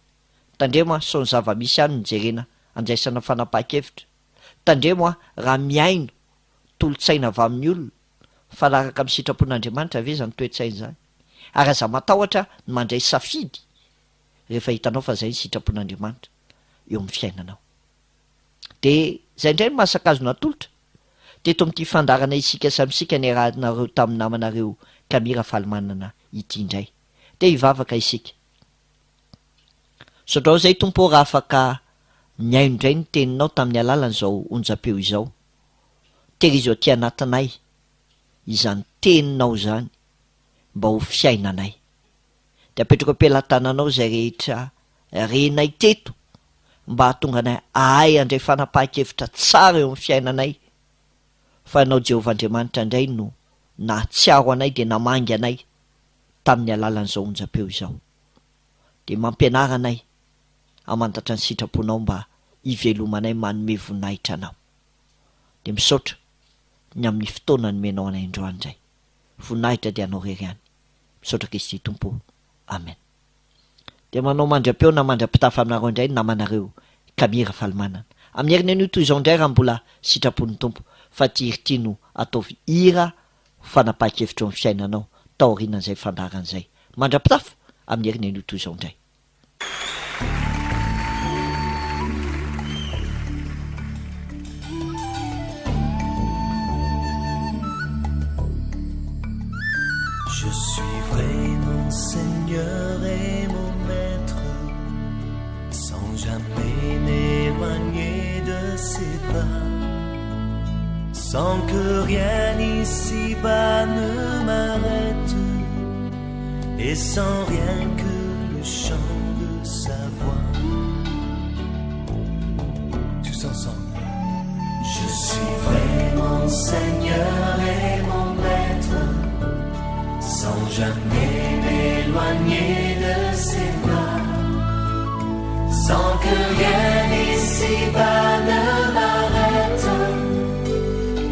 Tandremo an, sao ny zava-misy ihany no jerena andraisana fanapahan-kevitra. Tandremo an, raha mihaino tolo-tsaina avy amin'ny olona, mifanaraka amin'ny sitrapon'Andriamanitra ve izany toe-tsaina izany? Ary aza matahotra ny mandray safidy rehefa hitanao fa izay ny sitrapon'Andriamanitra eo amin'ny fiainanao. Dia izay indray no maha-sak'azo natolotra teto amin'ity fandaharana Isika Samy Isika niarahanareo tamin'ny namanareo Camille Rafalimanana ity indray. Dia hivavaka isika. Misaotra izay Tompo ô raha afaka nihaino indray ny teninao tamin'ny alalan'izao onjam-peo izao. Tehirizo aty anatinay izany teninao izany mba ho fiainanay. Dia apetrako am-pelatananao izay rehetra renay teto mba hahatonga anay hahay handray fanapahan-kevitra tsara eo amin'ny fiainanay, fa Ianao Jehovah Andriamanitra indray no nahatsiaro anay dia namangy anay tamin'ny alalan'izao onjam-peo izao. Dia mampianara anay hamantatra ny sitraponao mba hivelomanay manome voninahitra Anao. Dia misaotra ny amin'ny fotoana nomenao anay androany indray. Voninahitra dia Anao irery ihany. Misaotra Kristy Tompo o. Amen. Dia manao mandra-peo na mandra-pitafa aminareo indray ny namanareo Camille Rafalimanana. Amin'ny heriny anio toy izao indray raha mbola sitrapon'ny Tompo fa ity hira ity no ataovy hira ho fanapahan-kevitra eo amin'ny fiainanao taorianan'izay fandaharana izay. Mandra-pitafa amin'ny heriny anio toy izao indray. Je suivrai mon Seigneur et mon Maître Sans jamais m'éloigner de ses pas Sans que rien ici-bas ne m'arrête Et sans rien que le chant de sa voix Tous ensemble Je suivrai mon Seigneur et mon Maître Sans jamais m'éloigner de ses mains Sans que rien ici-bas ne m'arrête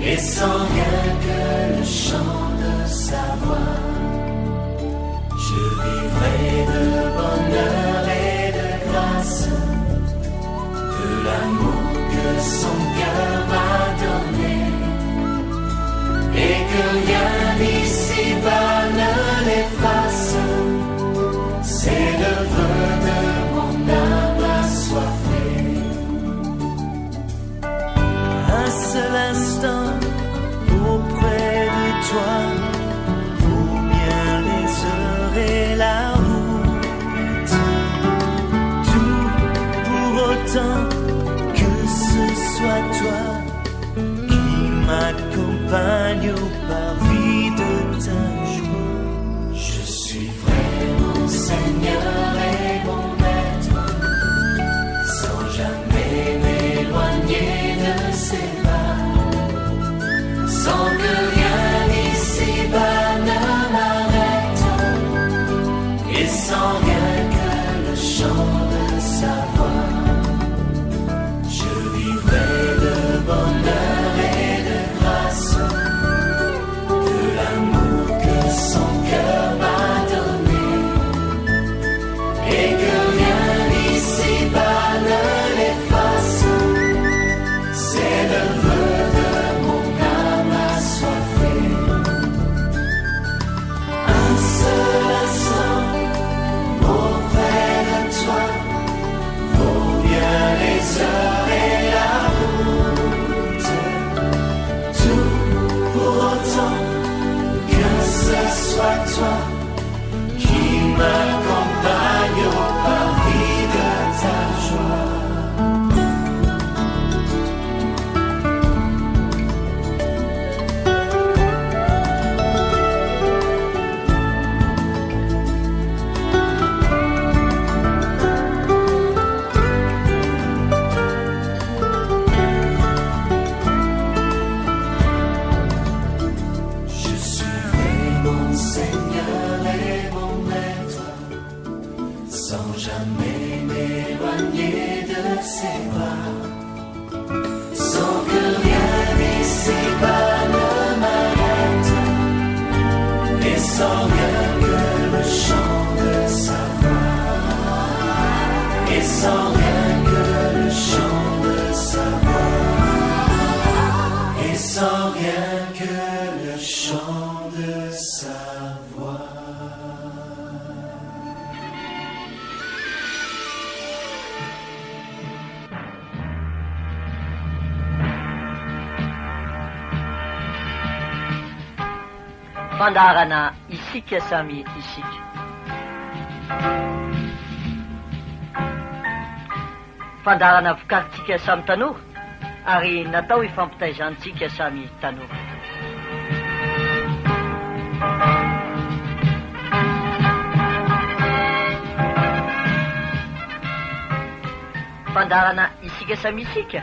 Et sans rien que le chant de sa voix Je vivrai de bonheur et de grâce De l'amour que son cœur m'a donné Et que rien ici-bas ne l'efface C'est le vœu de mon âme assoiffée Un seul instant auprès de toi Vaut bien les heures et la route Tout pour autant que ce soit toi Qui m'accompagne au parvis de ta joie Je suivrai mon Seigneur et mon Maître Sans jamais m'éloigner de ses pas Sans que rien ici-bas ne m'arrête Et sans rien que le chant de sa voix Je vivrai de bonheur et de grâce. bras, sans que rien ici-bas ne m'arrête, et sans rien que le chant de sa voix, et sans rien que le chant de sa voix, et sans rien que le chant de sa voix. Fandaharana Isika samy isika. Fandaharana vokarintsika samy tanora ary natao hifampitaizantsika samy tanora. Fandaharana Isika samy isika,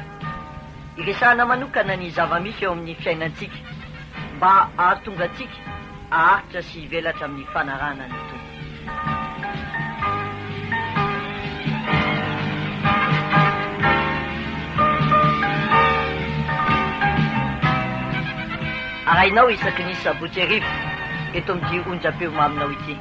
iresahana manokana ny zava-misy eo amin'ny fiainantsika mba hahatonga antsika haharitra sy hivelatra amin'ny fanarahana ny Tompo. Arahinao isaky ny sabotsy hariva eto amin'ity onjam-peo maminao ity.